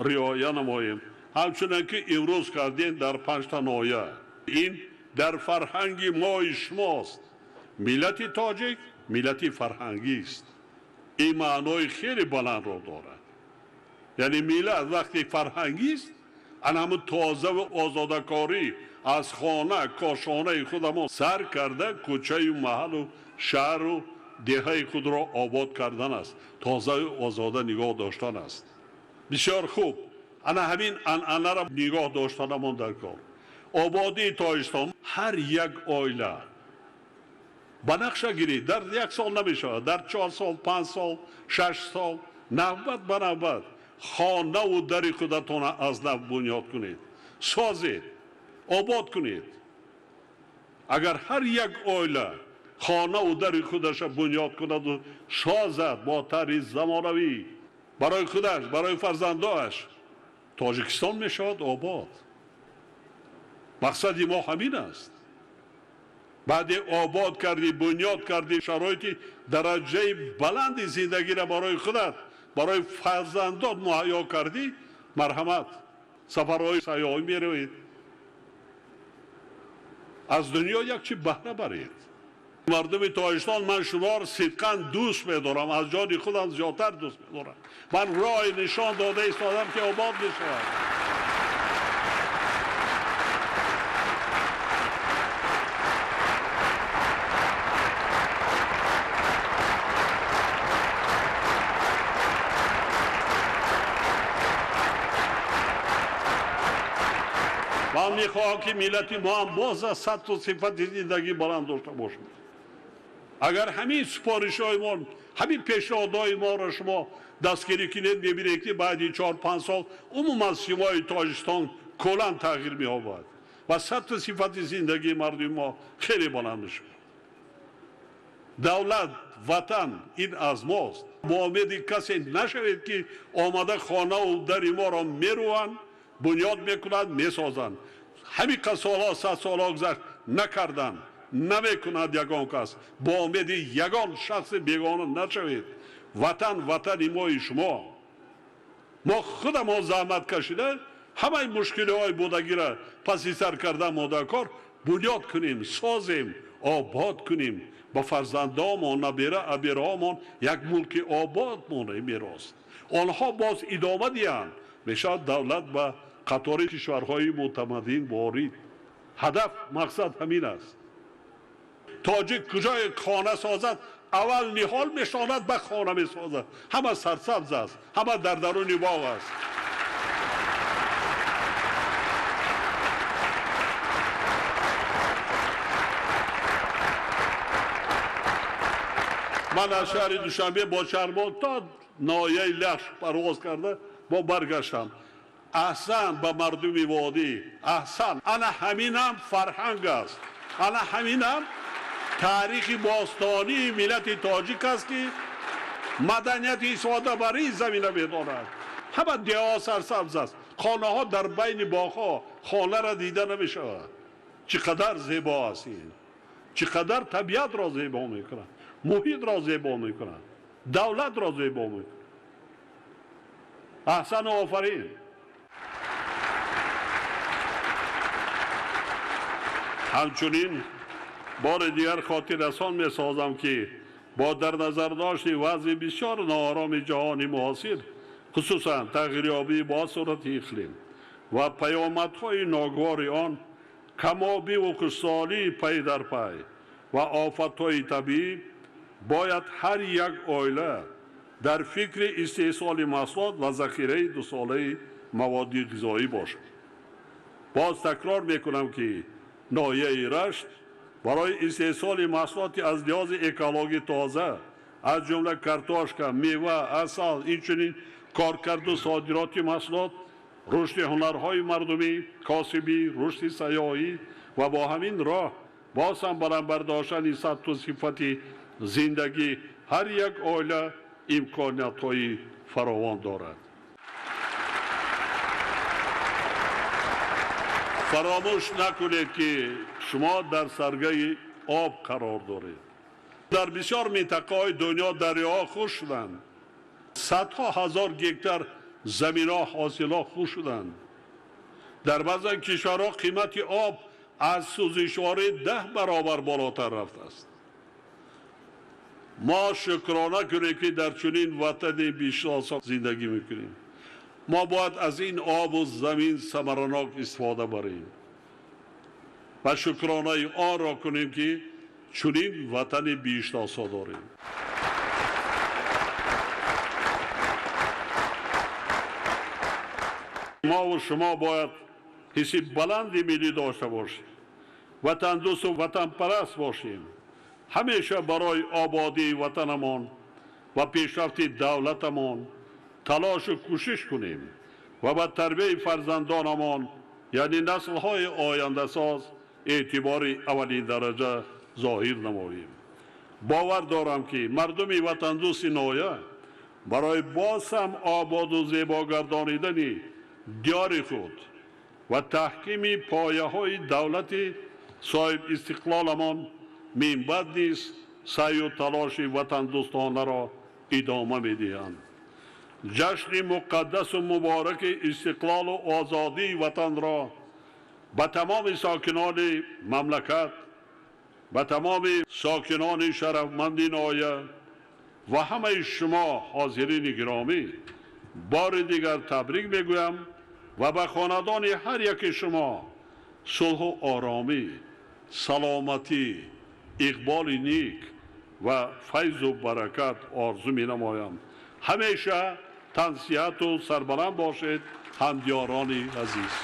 S2: риоя намоем, ҳамчунон ки имрӯз кардем дар панҷта ноҳия. Ин дар фарҳанги мои шумост. Миллати тоҷик миллати фарҳангист. Ин маънои хеле баландро дорад. Яъне миллат вақте фарҳангист, ана ҳамун тозаву озодакорӣ аз хона, кошонаи худамон сар карда кӯчаю маҳаллу шаҳру деҳаи худро обод кардан аст, тозаю озода нигоҳ доштан аст. Бисёр хуб, ана ҳамин анъанаро нигоҳ доштанамон дар кор. Ободии Тоҷикистон ҳар як оила ба нақша гирид. Дар як сол намешавад, дар 4 сол, 5 сол, 6 сол, навбат ба навбат хонаву дари худатонро аз нав бунёд кунед, созед, обод кунед. Агар ҳар як оила хонаву дари худаша бунёд кунаду созад бо тарҳи замонавӣ барои худаш, барои фарзандоаш, Тоҷикистон мешавад обод. Мақсади мо ҳамин аст. Баъди обод кардӣ, бунёд кардӣ, шароити дараҷаи баланди зиндагиро барои худат, барои фарзандот муҳайё кардӣ, марҳамат, сафарҳои сайёҳӣ меравед, аз дунё як чи баҳра баред. Мардуми Тоҷикистон, ман шуморо сидқан дӯст медорам, аз ҷони худам зиёдтар дӯст медорам. Ман роҳи нишон дода истодам, ки обод мешавад. Ман мехоҳам, ки миллати мо ҳам боз аз сатҳу сифати зиндагӣ баланд дошта бошад. Агар ҳамин супоришҳои мо, ҳамин пешниҳодҳои моро шумо дастгирӣ кунед, мебинед, ки баъди 4-5 сол умуман симои Тоҷикистон куллан тағйир меёбад ва сатҳу сифати зиндагии мардуми мо хеле баланд мешавад. Давлат, ватан ин аз мост. Бо умеди касе нашавед, ки омада хонаву дари моро мерӯванд, бунёд мекунанд, месозанд. Ҳамин қад солҳо, 100 солҳо гузашт, накарданд, намекунад ягон кас. Бо умеди ягон шахси бегона нашавед. Ватан ватани мои шумо. Мо худамон заҳмат кашида ҳамаи мушкилиҳои будагиро паси сар карда модакор бунёд кунем, созем, обод кунем, ба фарзандомон, набера абераҳомон як мулки обод монем мерос. Онҳо боз идома диҳанд, мешавад давлат ба қатори кишварҳои мутамаддин ворид. Ҳадаф, мақсад ҳамин аст. Тоҷик куҷое хона созад, аввал ниҳол мешонад, ба хона месозад. Ҳама сарсабз аст, ҳама дар даруни боғ аст. Ман аз шаҳри Душанбе бо чармон то ноҳияи Лахш парвоз карда бо баргаштам. Аҳсан ба мардуми водӣ, аҳсан. Ана ҳаминам фарҳанг аст, ана ҳаминам таърихи бостонии миллати тоҷик аст, ки маданияти истифодабарии замина медорад. Ҳама деҳаҳо сарсабз аст, хонаҳо дар байни боғҳо, хонаро дида намешавад. Чӣ қадар зебо аст ин, чӣ қадар табиатро зебо мекунад, муҳитро зебо мекунад, давлатро зебо мекунад. Аҳсану офарин. Ҳамчунин бори дигар хотиррасон месозам, ки бо дар назардошти вазъи бисёр ноороми ҷаҳони муосир, хусусан тағйирёбии бо суръати иқлим ва паёмадҳои ногувори он, камобиву хушсолии пай дар пай ва офатҳои табиӣ, бояд ҳар як оила дар фикри истеҳсоли маҳсулот ва захираи дусолаи маводи ғизоӣ бошад. Боз такрор мекунам, ки ноҳияи Рашт барои истеҳсоли маҳсулоти аз лиҳози экологӣ тоза, аз ҷумла картошка, мева, асал, инчунин коркарду содироти маҳсулот, рушди ҳунарҳои мардумӣ, косибӣ, рушди сайёҳӣ ва бо ҳамин роҳ боз ҳам баланд бардоштани сатҳу сифати зиндагӣ ҳар як оила имкониятҳои фаровон дорад. Фаромӯш накунед, ки шумо дар саргаи об қарор доред. Дар бисёр минтақаҳои дунё дарёҳо хушк шуданд, садҳо ҳазор гектар заминҳо ҳосилҳо хушк шуданд. Дар баъзан кишварҳо қимати об аз сӯзишворӣ 10 баробар болотар рафтааст. Мо шукрона кунем, ки дар чунин ватани бишносо зиндагӣ мекунем. Мо бояд аз ин обу замин самаранок истифода барем ва шукронаи онро кунем, ки чунин ватани бишносо дорем. Мову шумо бояд ҳисси баланди миллӣ дошта бошем, ватандӯсту ватанпараст бошем, ҳамеша барои ободии ватанамон ва пешрафти давлатамон талошу кӯшиш кунем ва ба тарбияи фарзандонамон, яъне наслҳои ояндасоз, эътибори аввалин дараҷа зоҳир намоем. Бовар дорам, ки мардуми ватандӯсти ноҳия барои боз ҳам ободу зебо гардонидани диёри худ ва таҳкими пояҳои давлати соҳибистиқлоламон минбаъд низ саъю талоши ватандӯстонаро идома медиҳанд. Ҷашни муқаддасу мубораки истиқлолу озодии ватанро ба тамоми сокинони мамлакат, ба тамоми сокинони шарафманди ноҳия ва ҳамаи шумо ҳозирини гиромӣ бори дигар табрик мегӯям ва ба хонадони ҳар яки шумо сулҳу оромӣ, саломатӣ, иқболи ник ва файзу баракат орзу менамоям. Ҳамеша тансиҳату сарбаланд бошед, ҳамдиёрони азиз.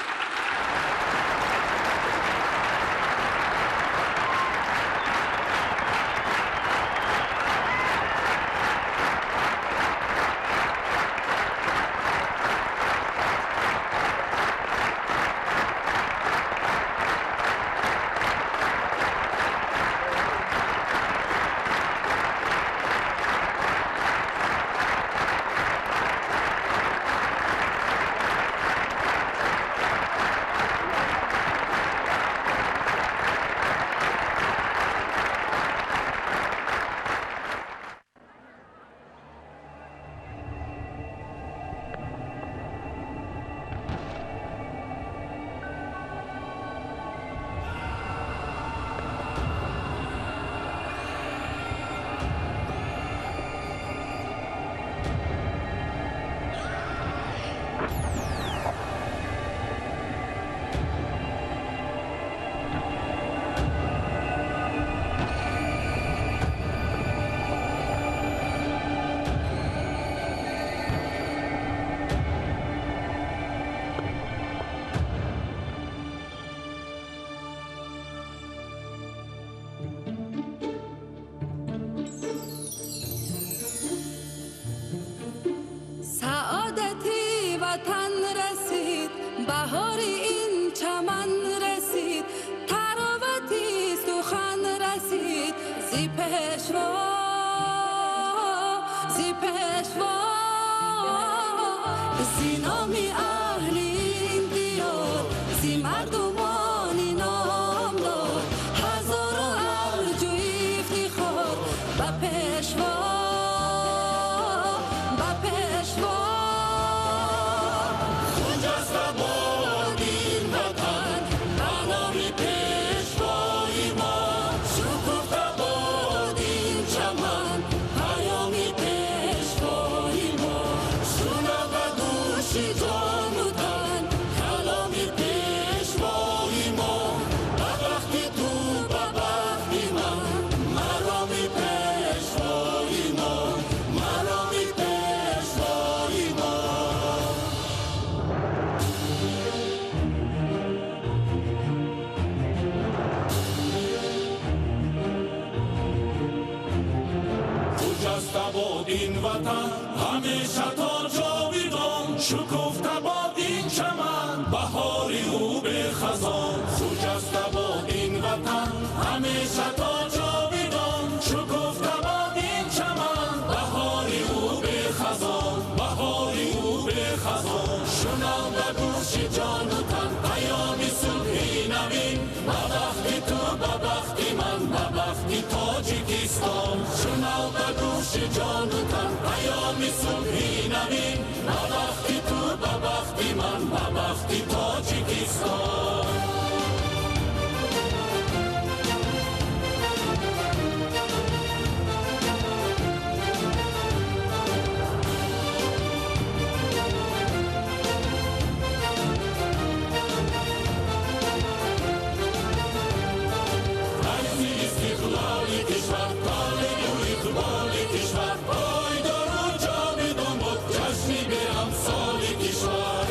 S8: Кишвар.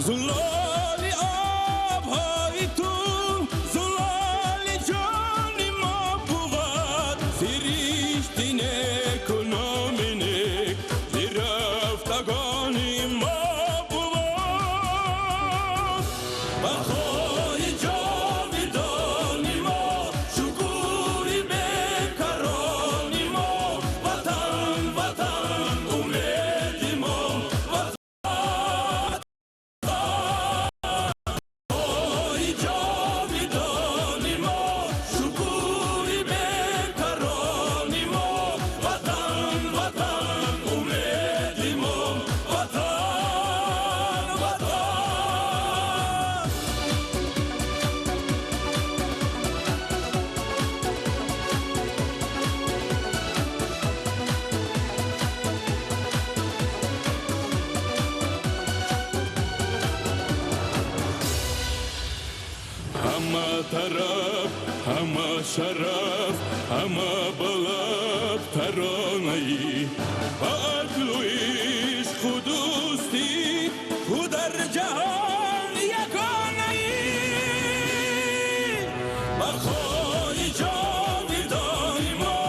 S8: Зулоли обҳои ту зулоли ҷони мо бувад, сиришти неку номи нек зи рафтагони мо бувад. Бақои ҷовидони мо, шукури бекарони мо, Ватан, Ватан, умеди мо, Ватан. Бақои ҷовидони мо, шукури бекарони мо, Ватан, Ватан, умеди мо, Ватан, Ватан. Ҳама тараф, ҳама шараф, ҳама балаб таронаӣ, ба адлу ишқу дӯстӣ ту дар ҷаҳон ягонаӣ. Бақои ҷовидони мо,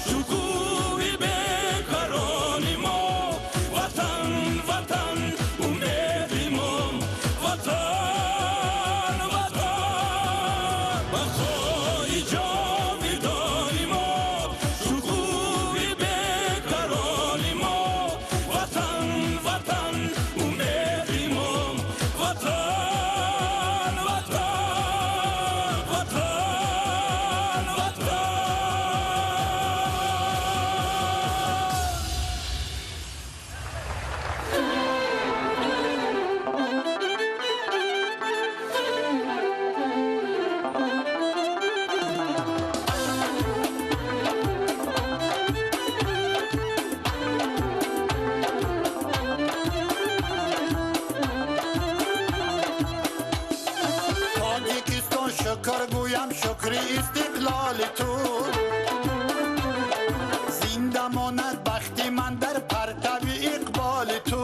S8: шукӯҳи бекарони мо, Ватан, Ватан, умеди мо, Ватан, Ватан. Бақои ҷовидони мо, шукӯҳи бекарони мо, Ватан, Ватан, умеди мо, Ватан, Ватан, Ватан, Ватан.
S9: Тоҷикистон, шукр гӯям, шукри истиқлоли ту. Зинда монад бахти ман дар партави иқболи ту.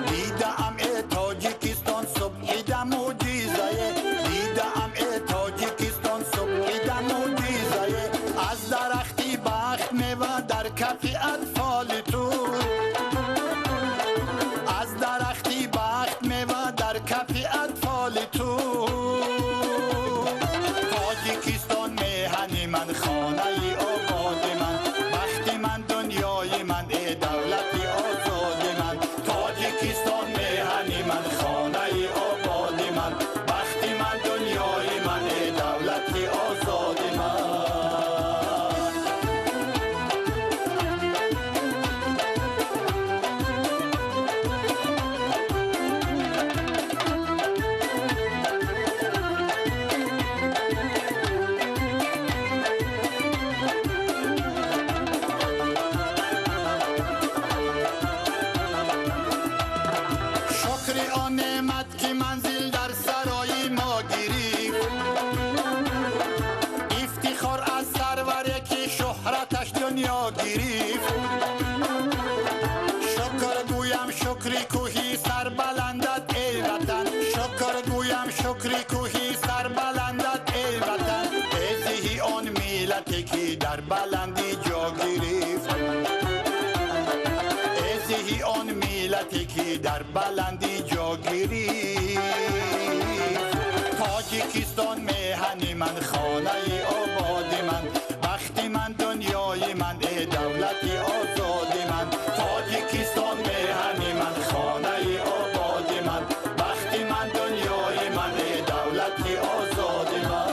S9: Дидаам, э Тоҷикистон, субҳида мӯъҷизае, дидаам, э Тоҷикистон, субҳида мӯъҷизае, аз дарахти бахт мева дар кафи атфоли ту, аз дарахти бахт мева дар кафи атфоли ту. Тоҷикистон, меҳани ман, хонаи ободи ман, бахти ман, дунёи ман, э давлати озоди ман. Тоҷикистон, меҳани ман, хонаи ободи ман, бахти ман, дунёи ман, э давлати озоди ман. Шукри он неъмат, ки манзил дар сарои мо гирифт, ифтихор аз сарваре, ки шӯҳраташ дунё гирифт. Шукр гӯям, шукри кӯҳи сарбаландат, эй Ватан, шукр гӯям, шукри кӯҳи сарбаландат, эй Ватан, эзиҳи он миллате, ки дар баландӣ ҷо гирифт, эзиҳи он миллате, ки дар баландӣ ҷо гирифт. Тоҷикистон, меҳани ман, хонаи ободи ман, бахти ман, дунёи ман, э давлати озоди ман. Тоҷикистон, меҳани ман, хонаи ободи ман, бахти ман, дунёи ман, э давлати озоди ман.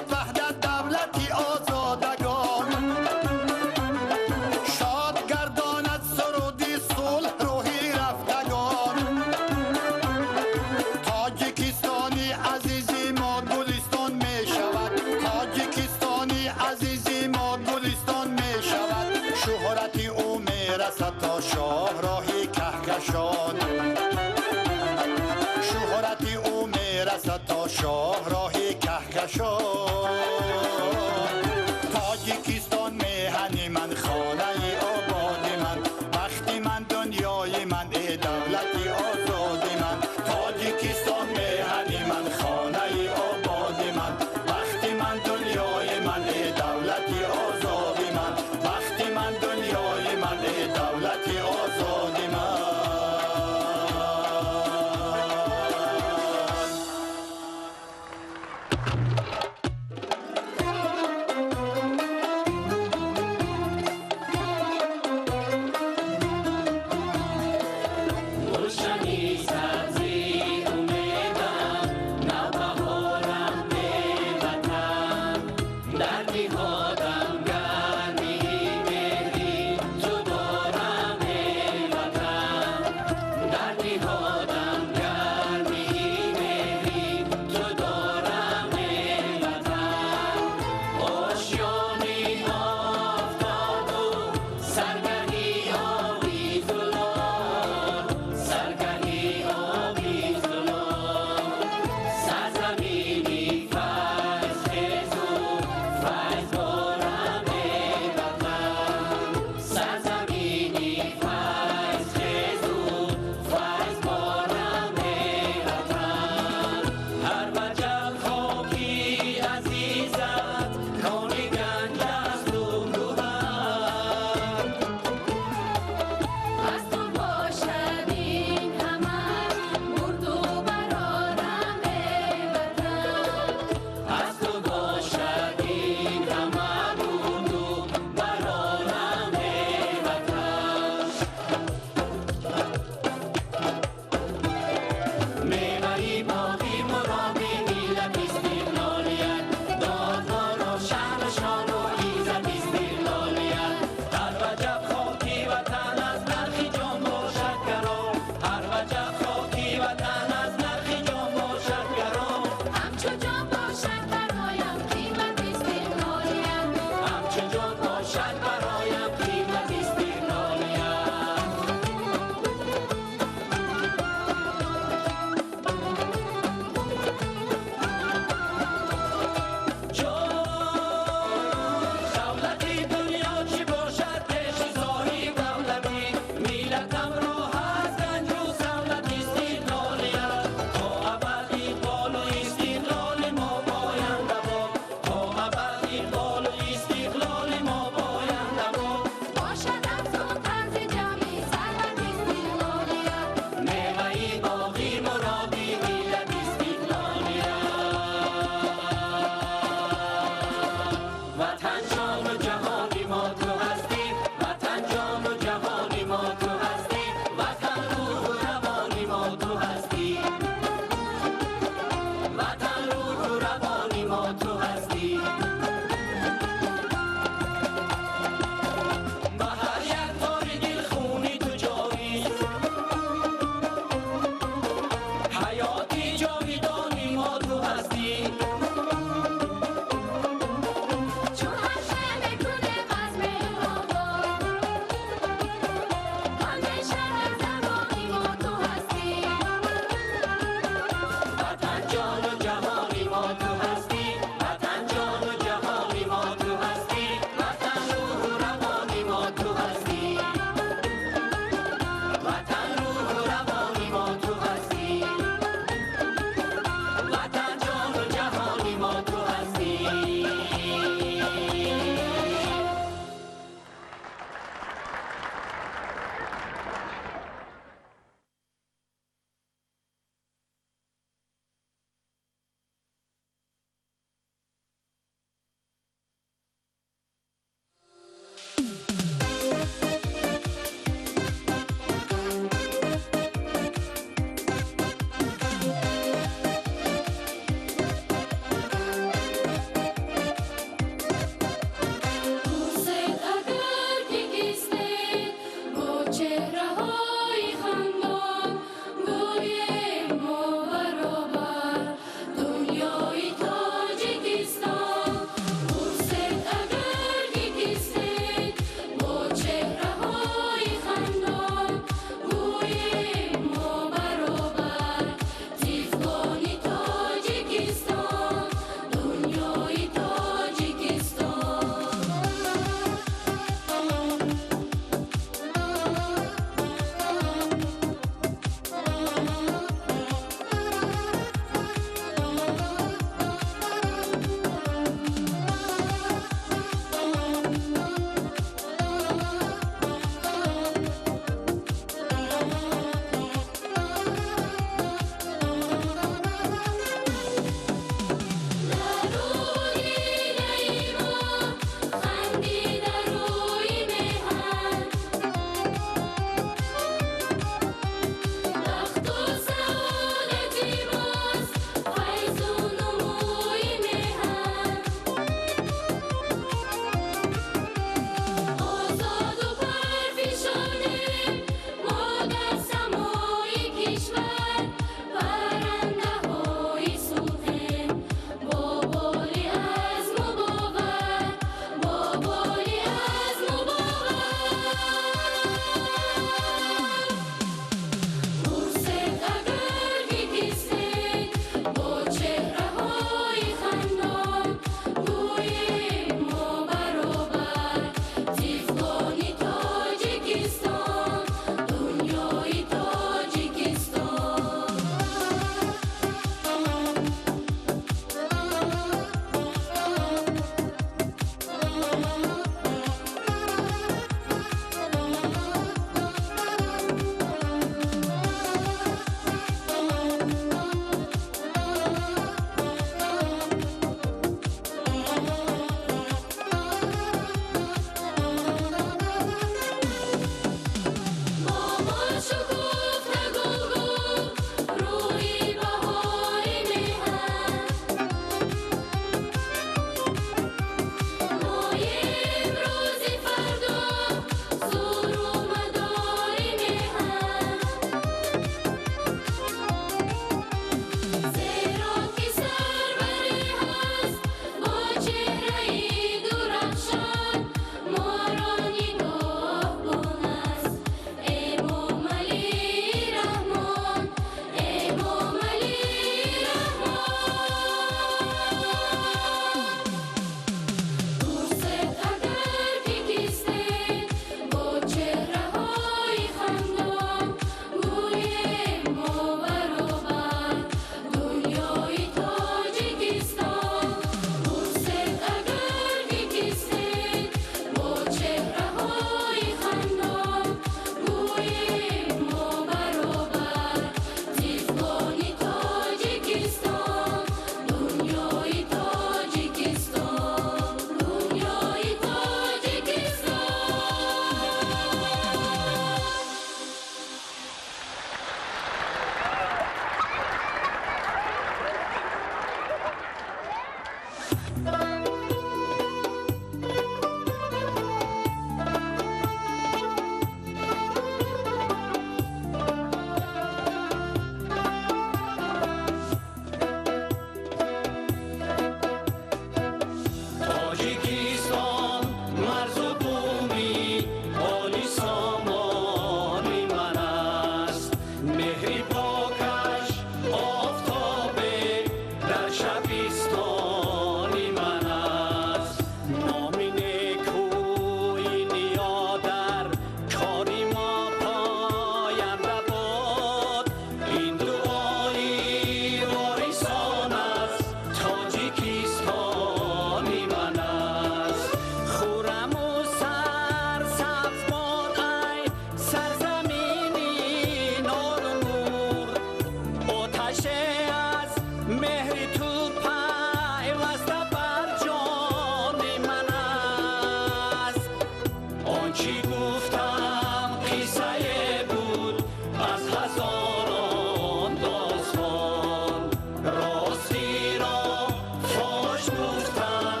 S10: Гуфтан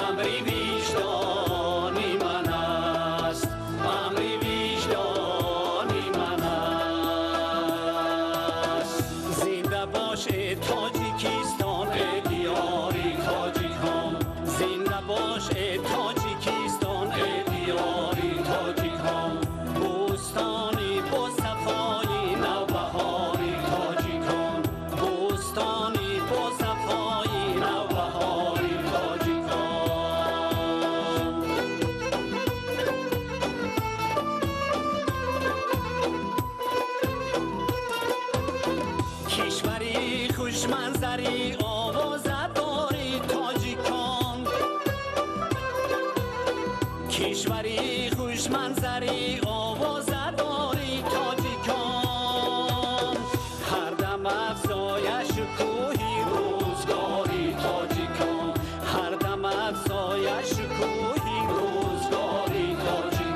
S10: амри виҷдони ман аст, амри виҷдони ман аст. Зинда бош Тоҷикистон, эй диёри тоҷикон, зинда бош Тоҷикистон, эй диёри тоҷикон, бӯстони босафои навбаҳори тоҷикон, бӯстони босафои навбаҳори тоҷикон. Кишвари хушманзари овозадори тоҷикон, кишвари хушманзари овозадори тоҷикон, ҳар дам афзоя шукӯҳи рӯзгори тоҷикон, ҳар дам афзоя шукӯҳи рӯзгори тоҷикон.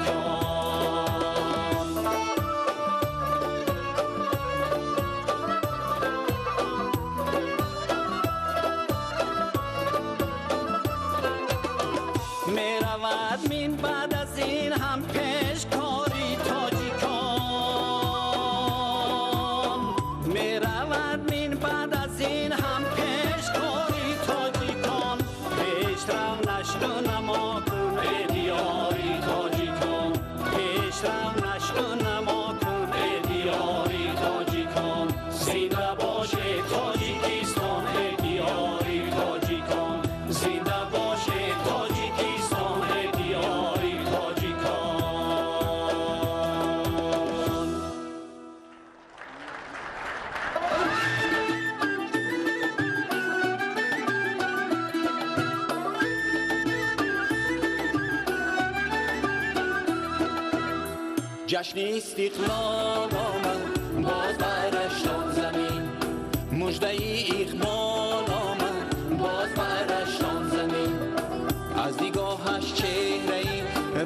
S10: Меравад мин баъд аз ин ҳам пешкори тоҷикон, меравад мин баъд аз ин ҳам пешкори тоҷикон, пешрав нашну намо кун, эй диёри тоҷикон, пешрав нашну намо кун, эй диёри тоҷикон, зинда бош Тоҷикистон, эй диёри тоҷикон, зинда бош Тоҷикистон, эй диёри тоҷикон.
S11: Ҷашни истиқлол омад, боз бар Раштон замин, муждаи иқбол омад, боз бар Раштон замин. Аз нигоҳаш чеҳраи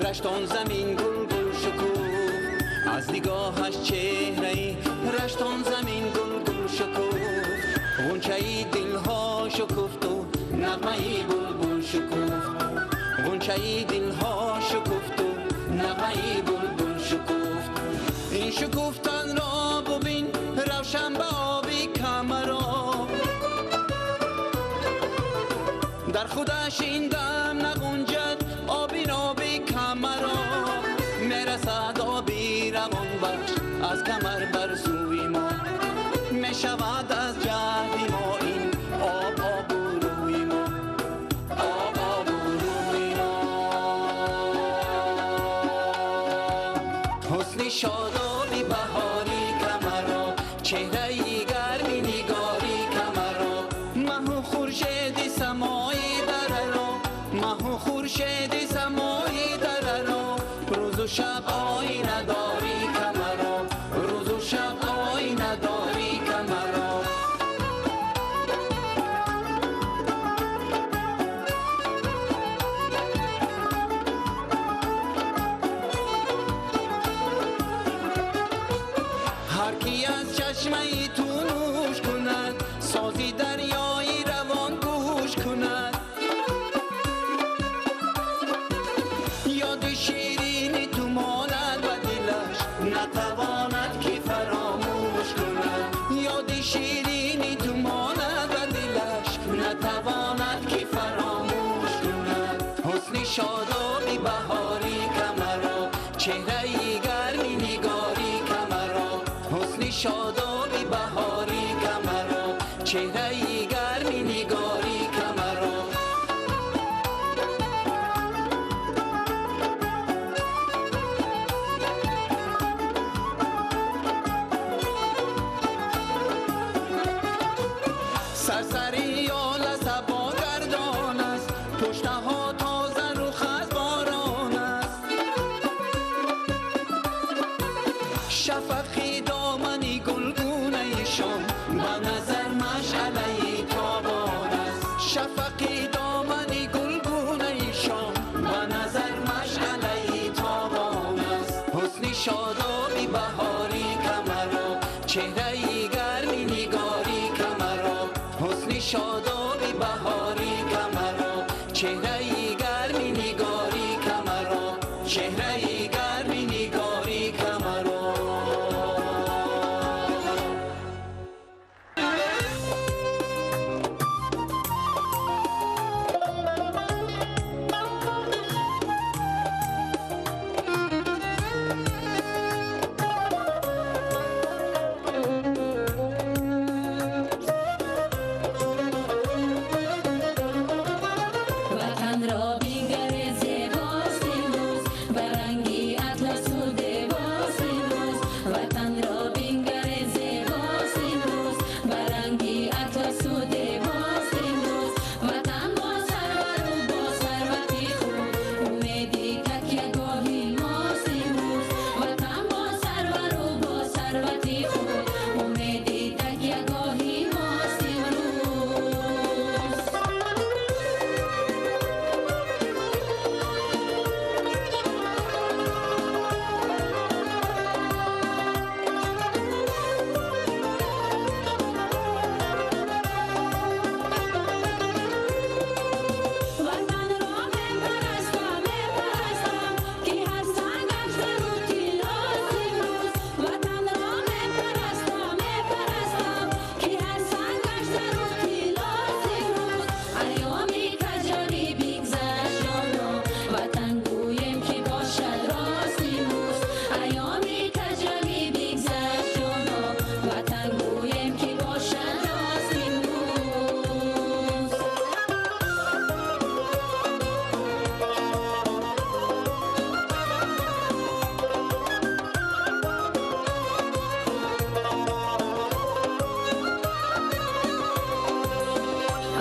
S11: Раштон замин гулгул шукуфт, аз нигоҳаш чеҳраи Раштон замин гулгул шукуфт, ғунчаи дилҳо шукуфту нағмаи булбул шукуфт, ғунчаи дилҳо шукуфту нағмаи булбул шукуфт. Ин шукуфтанро бубин, равшан ба оби камаро, дар худаш ин дам нағунҷад оби ноби камаро, мерасад оби равонбахш аз камар бар сӯи мо, мешавад аз ҷаҳди мо ин об обу рӯи мо, об обу рӯи мо. Ҳусни шодоби баҳори камаро, чеҳраи гарми нигори камаро, маҳу хуршеди самои дараро, маҳу хуршеди самои дараро, рӯзу шаб оина дори камаро, рӯзу шаб оина дори камаро. Ҳар ки аз чашмаи ту нӯш кунад, сози дарёи равон гӯш кунад, ёди ширини ту монад ба дилаш, натавонад ки фаромӯш кунад, ёди ширини ту монад ба дилаш, натавонад ки фаромӯш кунад. Ҳусни шодоби баҳори камаро, чеҳраи гарми нигори камаро, ҳусни шодоби баҳори камаро, чеҳраи гарми нигори камаро. Сарсари ёла сабо гардон аст, пуштаҳо тоза ру хазон Чеҳраи гарми нигори камаро, чеҳраи гарми нигори камаро.
S7: Ватанро бингаре зебост имрӯз, ба ранги атласу дебост имрӯз. Ватанро бингаре зебост имрӯз, ба ранги атласу дебост имрӯз. Ватан бо сарвару бо сарвати худ, умеди такягоҳи мост имрӯз. Ватан бо сарвару бо сарвати худ, умеди такягоҳи мост имрӯз. Ватанро мепарастам, мепарастам, ки ҳар сангаш зару тиллост имрӯз. Ватанро мепарастам, мепарастам, ки ҳар сангаш зару тиллост имрӯз. Айёми каҷравӣ бигзашт ҷоно, ватан гӯем ки бошад рост имрӯз. Айёми каҷравӣ бигзашт ҷоно, ватан гӯем ки бошад рост имрӯз.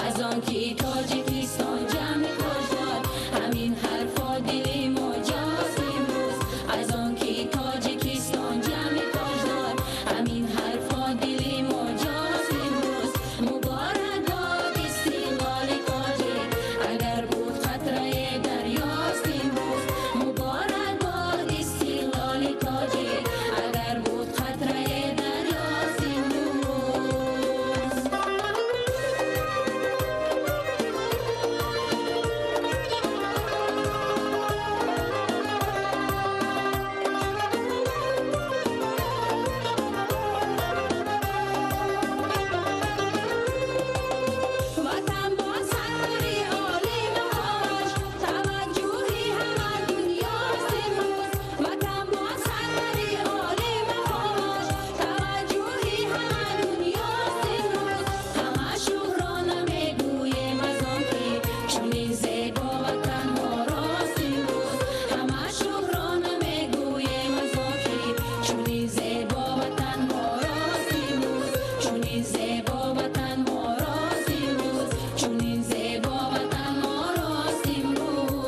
S7: Аз он ки Тоҷикистон ҷамъи тоҷдор, ҳамин ҳарфо дили мо ҷост имрӯз. Аз он ки Тоҷикистон ҷамъи тоҷдор, ҳамин ҳарфо дили мо ҷост имрӯз. Муборак бод истиқлоли тоҷик, агар буд қатрае дарёст имрӯз. Муборак бод истиқлоли тоҷик, агар буд қатрае дарёст имрӯз. Ватан бо сарвари олӣ мақомаш, таваҷҷӯҳи ҳама дунёст имрӯз. Ватан бо сарвари олӣ мақомаш, таваҷҷӯҳи ҳама дунёст имрӯз. Ҳама шукрона мегӯем аз он ки чунин зебо ватан морост имрӯз. Ҳама шукрона мегӯем аз он ки чунин зебо ватан морост имрӯз. Чунин зебо ватан морост имрӯз. Чунин зебо ватан морост имрӯз.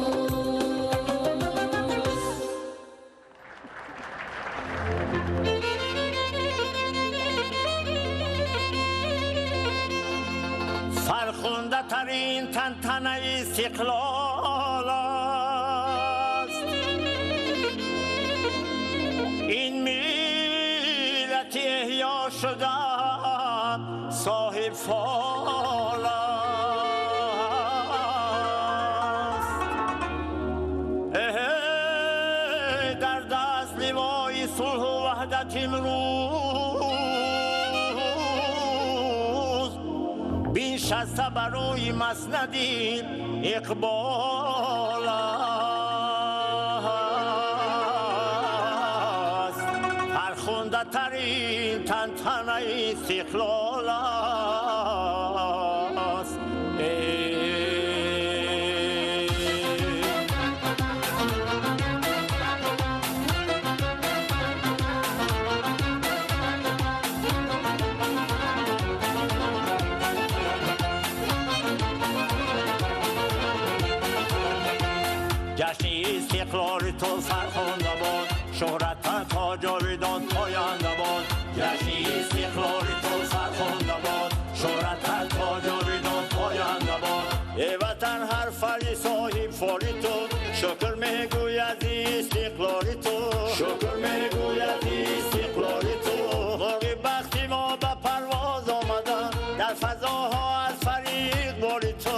S12: Фархундатарин тантанаи истиқлол аст. Ин миллати эҳё шуда соҳиб фол аст. Эҳей, дар даст ливои сулҳу ваҳдат имрӯз, биншаста бар рӯи маснади иқбол аст. Фархундатарин тантанаи истиқлол аст. Ҷашни истиқлоли ту фархунда бод, шӯҳратат то ҷовидон поянда бод. Ҷашни истиқлоли ту фархунда бод, шӯҳратат то ҷовидон поянда бод. Эй ватан, ҳар фарди соҳиб фоли ту шукр мегӯяд истиқлоли ту, шукр мегӯяд истиқлоли ту. Мурғи бахти мо ба парвоз омада, дар фазоҳо аз фариқ бори ту.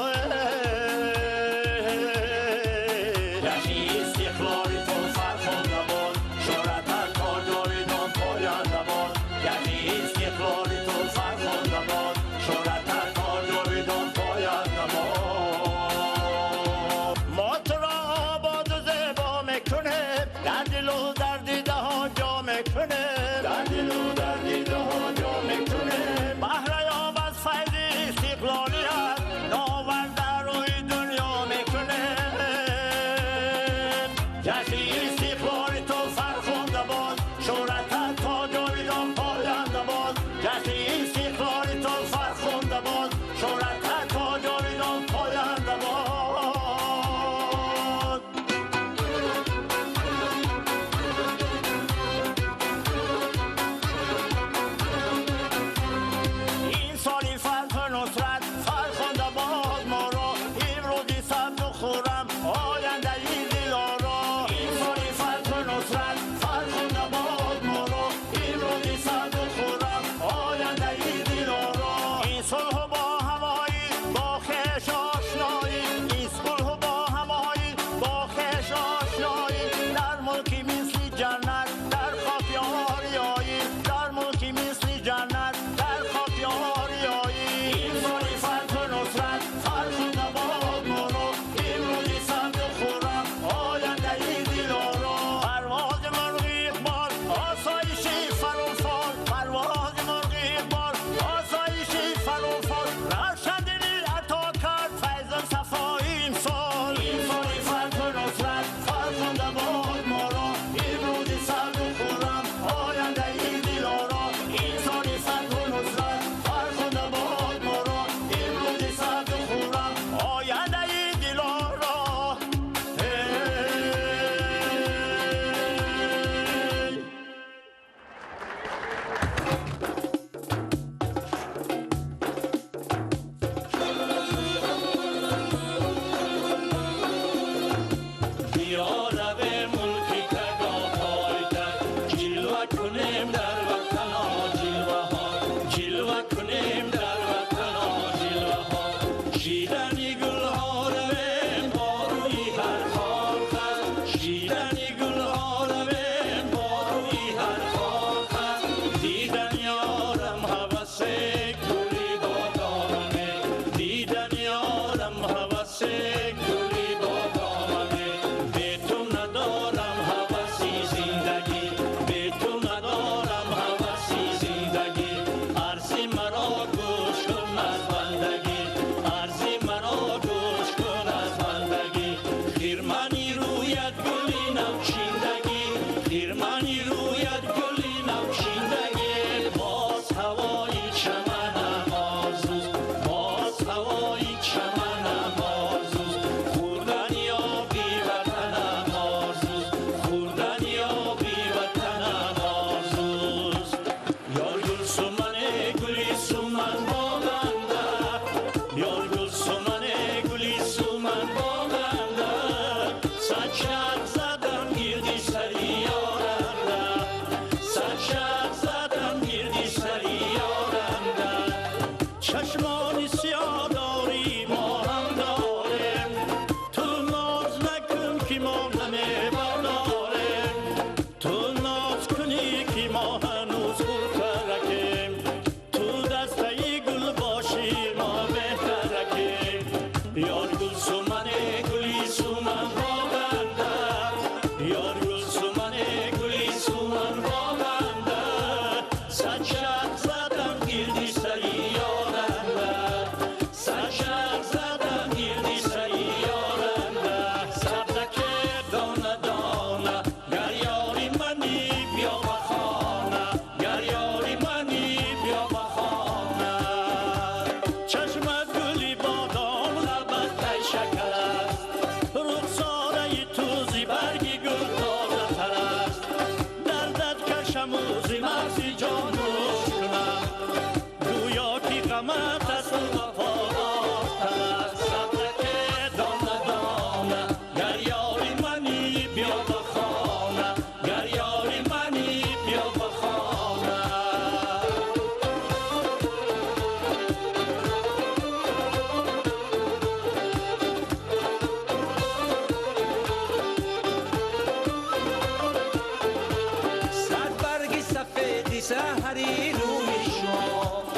S11: пари рӯи шумо.